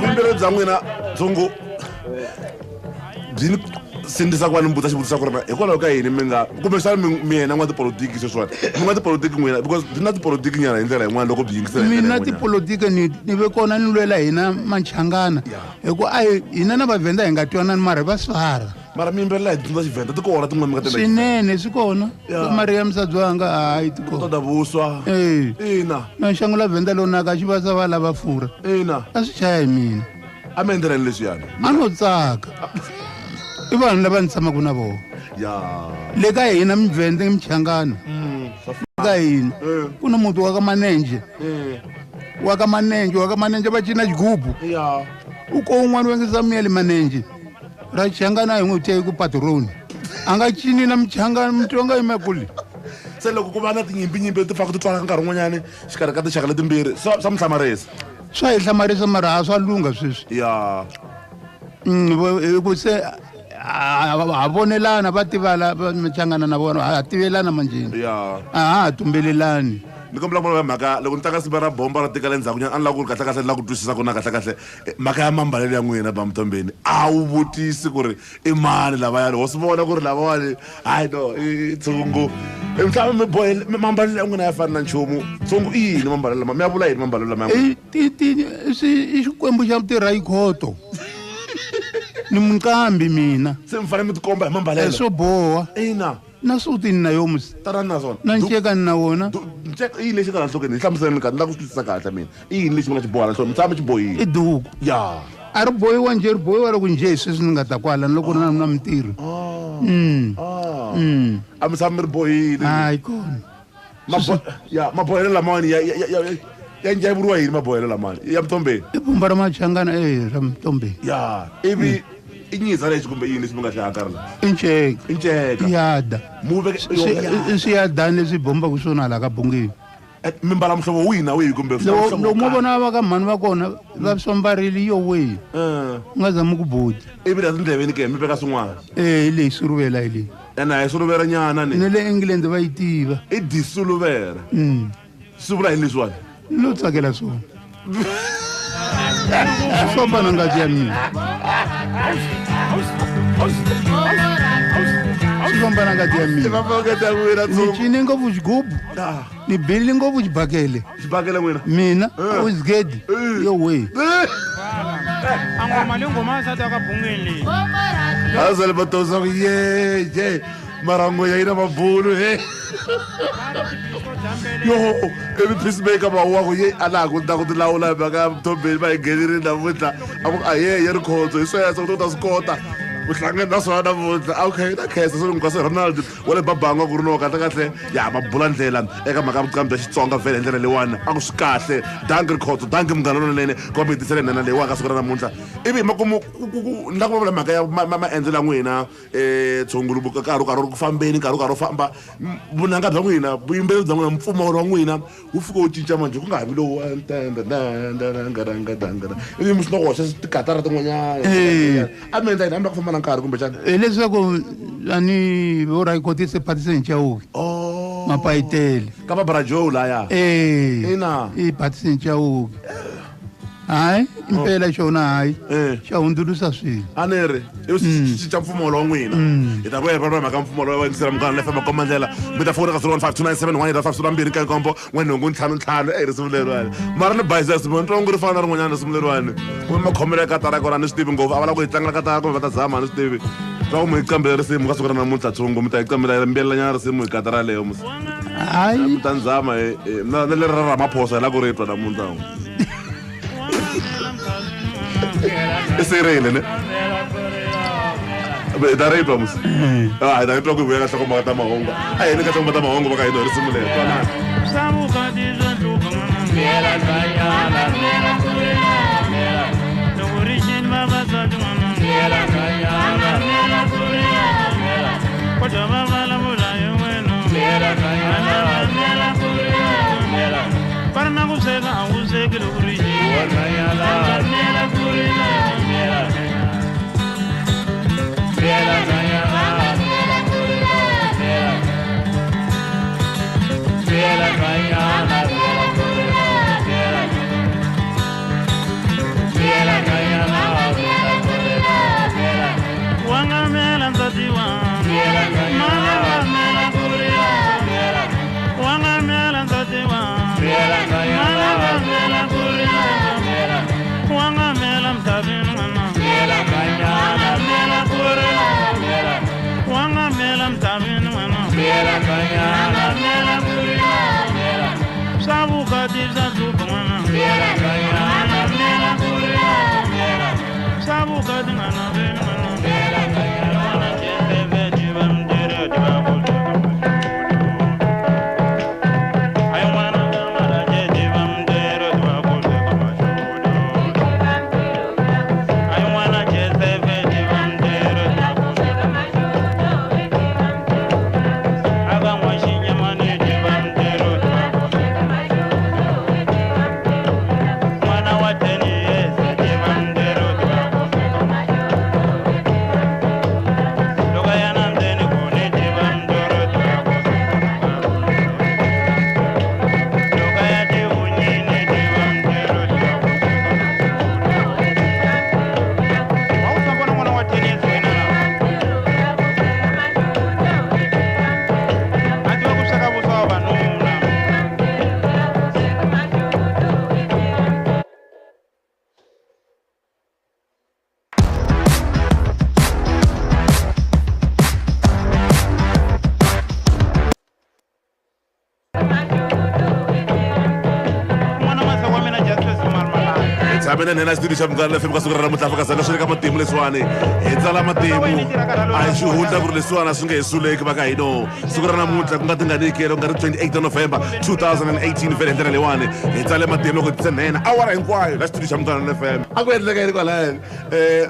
Vuyimbeleri bya n'wina Dzungu byi ni sindzisa ku va ni mi vutisa xivutiso xa ku ri na hikwalaho ka yini mi nga kumbexana mi yena n'watipolotiki sweswiwani mi n'watipolotiki n'wina because byi na tipolotiki nyana hi ndlela yin'wana loko byi yingisela hi ndlela Mina yin'wanyana. tipolotiki ni ve kona ni lwela hina Machangana hi ku a hi hina na Vavhenda hi nga twanani mara va swara. Mara mi yimbelela hi tindzimi ta Xivhenda ti kona tin'wana mi nga ti endla Swinene swi kona. Ya. Maria Musadzwanga hayi ti kona. Toda vuswa. Eh. Ina. Na nxango la Vhenda lonaka xi va sa va lava furha. Ina. A swi chaya hi mina. A mi endlela leswiyani? A no tsaka. I vanhu lava ni tshamaka na vona. Ya. Le ka hina Mvhende Mchangana. Ka hina ku na muti wa ka Manenje. Wa ka Manenje, wa ka Manenje va cina xigubu. Ya. U ko un'wana wa nge Samuel Manenje. Ra Changana hi n'wi thye ku patroni. A nga cini na Mchangana, Mutsonga yima kule. Se loko ku va na tinyimpinyimpi leti faka ti twalaka nkarhi wun'wanyani xikarhi ka tinxaka letimbirhi swa mi hlamarisa? Swa hi hlamarisa mara a swa lungha sweswi. Ya. Hi ku se ha vonelana va tivala va Machangana na vona ha tivelana manjheni. Ya. A ha ha tumbelelani. Ni kombela ku vulavula mhaka loko ni tlanga siva ra bomba ra tika le ndzhaku nyana a ni lava ku ri kahle kahle ni lava ku twisisa ku na kahle kahle mhaka ya mambalelo ya n'wina ba Mthombeni a wu vutisi ku ri i mani lavayani ho swi vona ku ri lavawani hayi no i tshungu mhlawumbe mi bohele mambalelo ya n'wina ya fani na nchumu tshungu i yini mambalelo lama mi ya vula yini mambalelo lama ya n'wina? I Xikwembu xa tirha yikhoto. Ni munqambi mina. Se mi fanele mi tikomba hi mambalelo. Swo boha. Ina. Na suti ni na yo musi. Tana na swona. Na nceka ni na wona. Nceka i yini lexi nga la nhlokweni? Hi hlamuseleni kahle, ni lava ku swi twisisa kahle mina. I yini lexi mi nga xi boha la nhlokweni? Mi tshama mi xi bohile. I duku. Ya. A ri bohiwa njhe, ri bohiwa loko njhe sweswi ni nga ta kwala ni loko na mintirho. A mi tshami mi ri bohile. Hayi kona. Ya, mabohelo lamawani ya vuriwa yini mabohelo lamawani? Ya Mthombeni. I vumba ra Machangana ra Mthombeni. Ya, ivi i nyiza lexi kumbe yini lexi mi nga xi hakarhi la? I nceka. I nceka. Yada. Mu veke- yo, ya. I swiyadani leswi bombaka swona hala ka bungeni. Mi mbala muhlovo wihi na wihi kumbe muhlovo Loko mo wo karhi? vona va ka mhani va kona va swambarile yo wihi. U nga zami ku boti. Ivi la tindleveni ke mi veka swin'wana. Hi leyi suruvela hi leyi. Ene a hi suruvela nyana ni. Ni le England va yi tiva. I disuluvela. Swi vula yini leswiwani? Ni lo tsakela swona. Swi famba na ngati ya mina. Swi famba na ngati ya mina. Swi famba na ngati ya mina, Ni Tsungu. cine ngopfu xigubu. Ni bile ngopfu xibakele. Xibakele n'wina? Mina, uzigedi. Yo we. Angoma le ngoma ya sata ka bungeni leyi. A sale va tosa ku ye ye marango ya yina mabulu he. Yo, ivi peacemaker va wa ku ye a laha ku ta ku ti lawula hi mhaka ya Mthombeni va hi nghenerile namuntlha. A ku a ye ye Rikhotso hi sweswo u ta swi kota. Vuhlangani na swona namuntlha. Okay, na khensa swi nkwasa Ronald wa le Babangwa ku ri no kahle kahle ya va bula ndlela eka mhaka ya vuqambi bya Xitsonga vhele hi ndlela leyiwani a ku swi kahle. Danki Rikhotso, danki munghana lonene ku va mi hi tisele nhenha leyiwani ka siku ra namuntlha. Ivi makumu ni la ku vulavula mhaka ya maendzo ya n'wina tshungulu nkarhi wu karhi wu ri ku fambeni nkarhi wu karhi wu famba vunanga bya n'wina vuyimbeleri bya n'wina mpfumawulo wa n'wina wu fika wu cinca manjhe ku nga ha vi lowu ivi mi swi na ku hoxa tikatara tin'wanyana a mi endla yini a mi la ku famba na nkarhi kumbexana hileswaku ani vo rhayikotise Patison Chauke mapayitele ka va Bra Joe laya ina i Patison Chauke hayi impela xona hayi xa hundzulusa swilo a ni ri i cinca mpfumawulo wa n'wina hi ta vuya hi vulavula mhaka mpfumawulo wa yingisela munghana lefa makomba ndlela mi ta fona ka 015 297 185 2 7 7 8 5 5 e risimu leriwani mara ni bayisa risimu ni twa onge ri fana na rin'wanyana risimu leriwani kumbe makhomelo ya katara kona a ni swi tivi ngopfu a va lava ku yi tlangela katara kumbe va ta zama a ni swi tivi twa ku mi yi qambela risimu ka siku ra namuntlha tshungu mi ta yi qambela mbiyelelanyana risimu hi katara yaleyo musi hayi mi ta ni zama na leri ra Ramaphosa hi la ku ri twa namuntlha i sirile ne hi ta ri twa musi a hi ta ri twa ku hi vuya ka nhlokomhaka ta mahungu a yini ka nhlokomhaka ta mahungu va ka hina hi risimu leri twanana. Tshame na nena xitudio xa Munghana FM ka siku ra namuntlha Afrika-Dzonga swi le ka matimu leswiwani hi tsala matimu a hi xihundla ku ri leswiwani swi nge he suleki va ka hino siku ra namuntlha ku nga tinganikelo ku nga ri 28 November 2018 vhele hi ndlela leyiwani hi tsale matimu loko hi tise nhena awara hinkwayo la xitudio xa Munghana FM a ku endleka yini kwalaya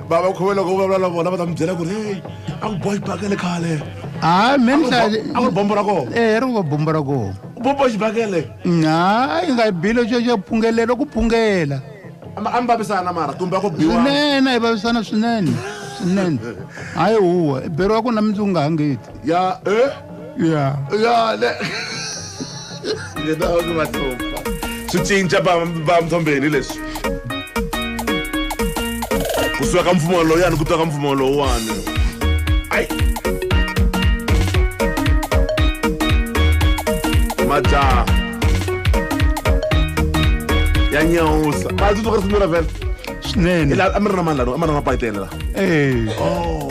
bava khome loko u vulavula na vona va ta mi byela ku ri hey a ku boha xibakele khale hayi me ni a ku ri bombo ra kona e ri ku bombo ra kona bombo xibakele hayi nga yi bile xo xo phungelela ku phungela a mi vavisana mara kumbe a ku biwa swinene a hi vavisana swinene swinene hayi huwa beriwa ku na mindzuku nga hangeti ya ya ya le ngena ku va hlupha swi cinca ba mthombeni leswi kusuka ka mfumo lowuyani ku twa ka mfumo lowuwani ai majaha ya nyawusa ma tsundzuka risimu ra vhele swinene a mi ri na mani lano a mi ri na mapayitele la e oh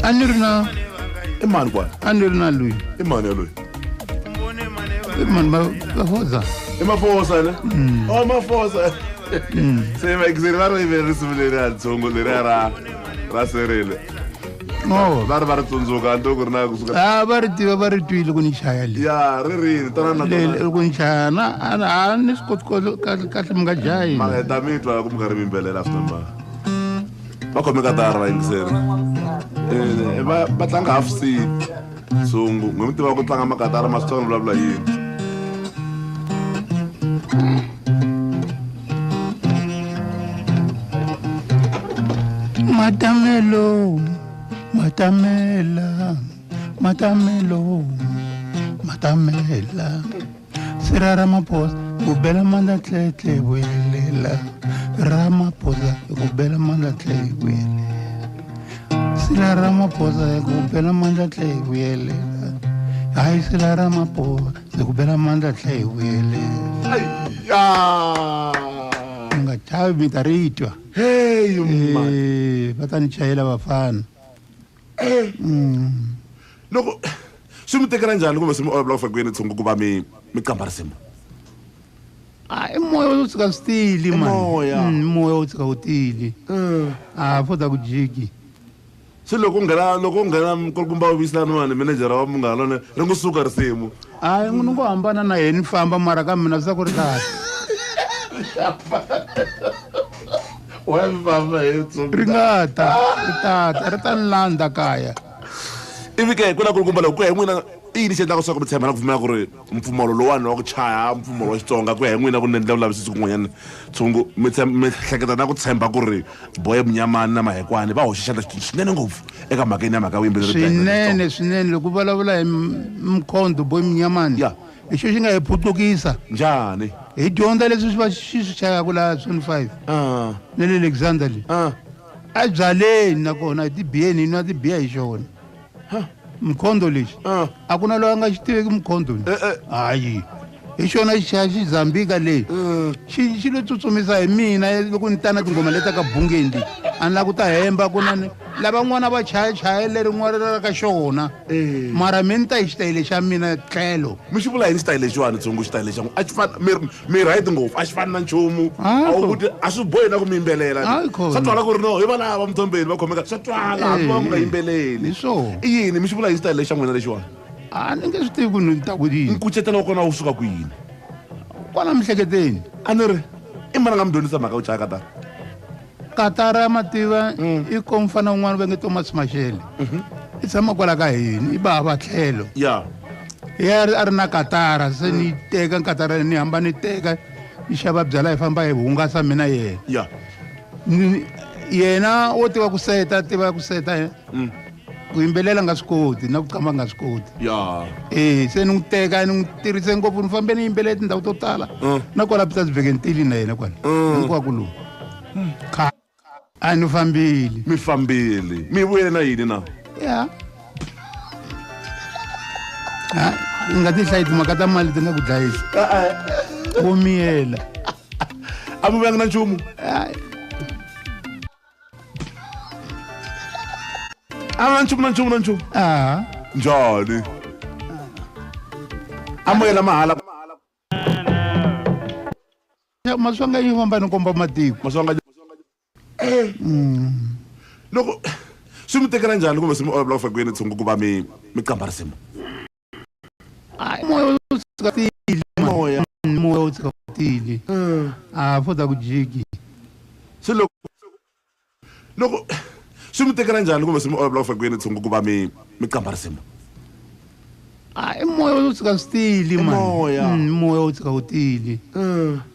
a ni ri na i mani kwala a ni ri na loyi i mani yaloyi i mani mafosa i mafosa ne oh mafosa se va ri risimu leriya ntsongo leriya ra Ra serile. Oh. Va ri va ri tsundzuka hambi ku ri na kusuka. A va ri tiva, va ri twile ku ni chaya le. Ya, ri rini tana na Le ku ni chaya na a ni swi koti kahle kahle mi nga jayi. Ma heta mi twa ku mi karhi mi yimbelela swinene ma. Va khome katara va yingiseri. Va va tlanga half C. Sungu, n'we mi tiva ku tlanga makatara ma swi tiva ni vulavula yini. Matamelo, matamela, matamelo, matamela. Sira Ramaphosa, ku bela mandla tletle vuyelela. Ramaphosa, ku bela mandla tle vuyelela. Sira Ramaphosa, ku bela mandla tle vuyelela. Hayi Sira Ramaphosa, ku bela mandla tle vuyelela. Ayya. Mi nga chavi mi ta ri twa. Hey, man. Va ta ni chayela vafana. Loko swi mi tekela njhani kumbe swi mi olovela ku fika kwini tshungu ku va mi mi qamba risimu? A i moya wo tshuka swi tili man. Moya. Moya wo tshuka wu tili. A fota ku jiki. Se loko nghena loko nghena nkulukumba wa vuyisela niwani manager wa munghana lona ri ngo suka risimu. Hayi ni ngo hambana na yena ni famba mara ka mina swi ku ri kahle. Wa famba hi tsundzuka. Ri nga ta, ri ta ta, ri ta ni landza kaya. Ivi ke ku na kulukumba loko ku ya hi n'wina i yini xi endlaka leswaku mi tshemba na ku pfumela ku ri mpfumawulo lowuwani wa ku chaya mpfumawulo wa Xitsonga ku ya hi n'wina ku ni endla vulavisisi kun'wanyana tshungu mi mi hleketa na ku tshemba ku ri Boy Munyamani na Mahekwani va hoxe xandla swinene ngopfu eka mhakeni ya mhaka ya vuyimbeleri bya hina bya Swinene, swinene loko u vulavula hi Mkhonto Boy Munyamani. Hi xo xi nga hi phutlukisa. Njhani? Hi dyondza leswi swi va xi swi chayaka laha 25. Na le Alexander le. A byaleni nakona hi tibiyeni hi nwa tibiya hi xona. Mkhonto lexi. A ku na loyi a nga xi tiveki mkhonto ni. Hayi. Hi xona xi chaya xizambika leyi. Xi xi lo tsutsumisa hi mina loko ni ta na tinghoma leti ka bungeni leyi. A ni lava ku ta hemba ku na ni lavan'wana va chaya chaya lerin'wana ra ka xona. Mara mi ni ta hi xitayele xa mina tlhelo. Mi xi vula yini xitayele lexiwani tshungu xitayele xa n'wina? A xi fani mi mi right ngopfu a xi fani na nchumu. A wu vuti a swi bohi na ku mi yimbelela. Hayi khona. Swa twala ku ri no hi valava Mthombeni va khomeka swa twala hambi va nga yimbeleli. Hi swona. I yini mi xi vula yini xitayele xa n'wina lexiwani? A ni nge swi tivi ku ni ta ku yini. Nkucetelo wa kona wu suka kwini? Kwala miehleketweni. A ni ri i mani a nga mi dyondzisa mhaka yo chaya katara? Katara mativa i ko mfana un'wana va nge Thomas Mashele. I tshama kwala ka hina i bava tlhelo. Ya a ri na katara se ni teka katara ni hamba ni teka ni xava byala hi famba hi hungasa mina yena. Yena wo tiva ku seta tiva ku seta. Ku yimbelela nga swi koti na ku qamba nga swi koti. Se ni n'wi teka ni n'wi tirhise ngopfu ni fambe ni yimbelela tindhawu to tala. Na kwala Pietersburg ni tile na yena kwala. Hinkwako lomu. Kha a ni fambile. Mi fambile. Mi vuyele na yini na? Ya. Ha, u nga ti hlayi timhaka ta mali ti nga ku dlayisi. Wo miyela. A mi vuyanga na nchumu? Hayi. A na nchumu na nchumu na nchumu. Njhani? A muyela mahala. Maswanga yi famba ni komba matiko. Maswanga. Loko swi mi tekela njhani kumbe swi mi olovela ku fika kwini tshungu ku va mi mi qamba risimu? Hayi moya wo tshuka tili. Moya. Moya wo tshuka tili. A fota ku jiki. Se loko loko swi mi tekela njhani kumbe swi mi olovela ku fika kwini tshungu ku va mi mi qamba risimu? Hayi moya wo tshuka swi tili man. Moya. Moya wo tshuka wu tili.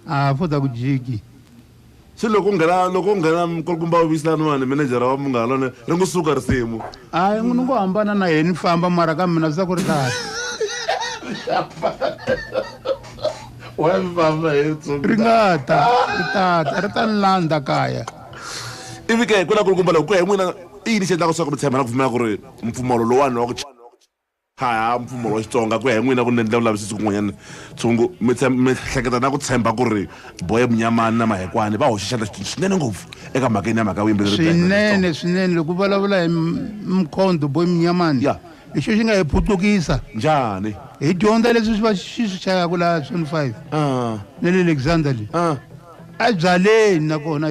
A fota ku jiki. Se loko nghena loko nghena nkulukumba wa vuyisela niwani manager wa munghana lona ri ngo suka risimu. Hayi ni ngo hambana na yena ni famba mara ka mina swi ku ri kahle. Wa famba hi tsundzuka. Ri nga ta, ri ta ta, ri ta ni landza kaya. Ivi ke ku na kulukumba loko ku ya hi n'wina i yini xi endlaka leswaku mi tshemba na ku pfumela ku ri mpfumawulo lowuwani wa ku chaya mpfumawulo wa Xitsonga ku ya hi n'wina ku ni endla vulavisisi kun'wanyana tshungu mi mi hleketa na ku tshemba ku ri Boy Munyamani na Mahekwani va hoxe xandla swinene ngopfu eka mhakeni ya mhaka ya vuyimbeleri bya hina bya Swinene, swinene loko u vulavula hi Mkhonto Boy Munyamani. Hi xo xi nga hi phutlukisa. Njhani? Hi dyondza leswi swi va xi swi chayaka laha 25. Na le Alexander le. A byaleni nakona.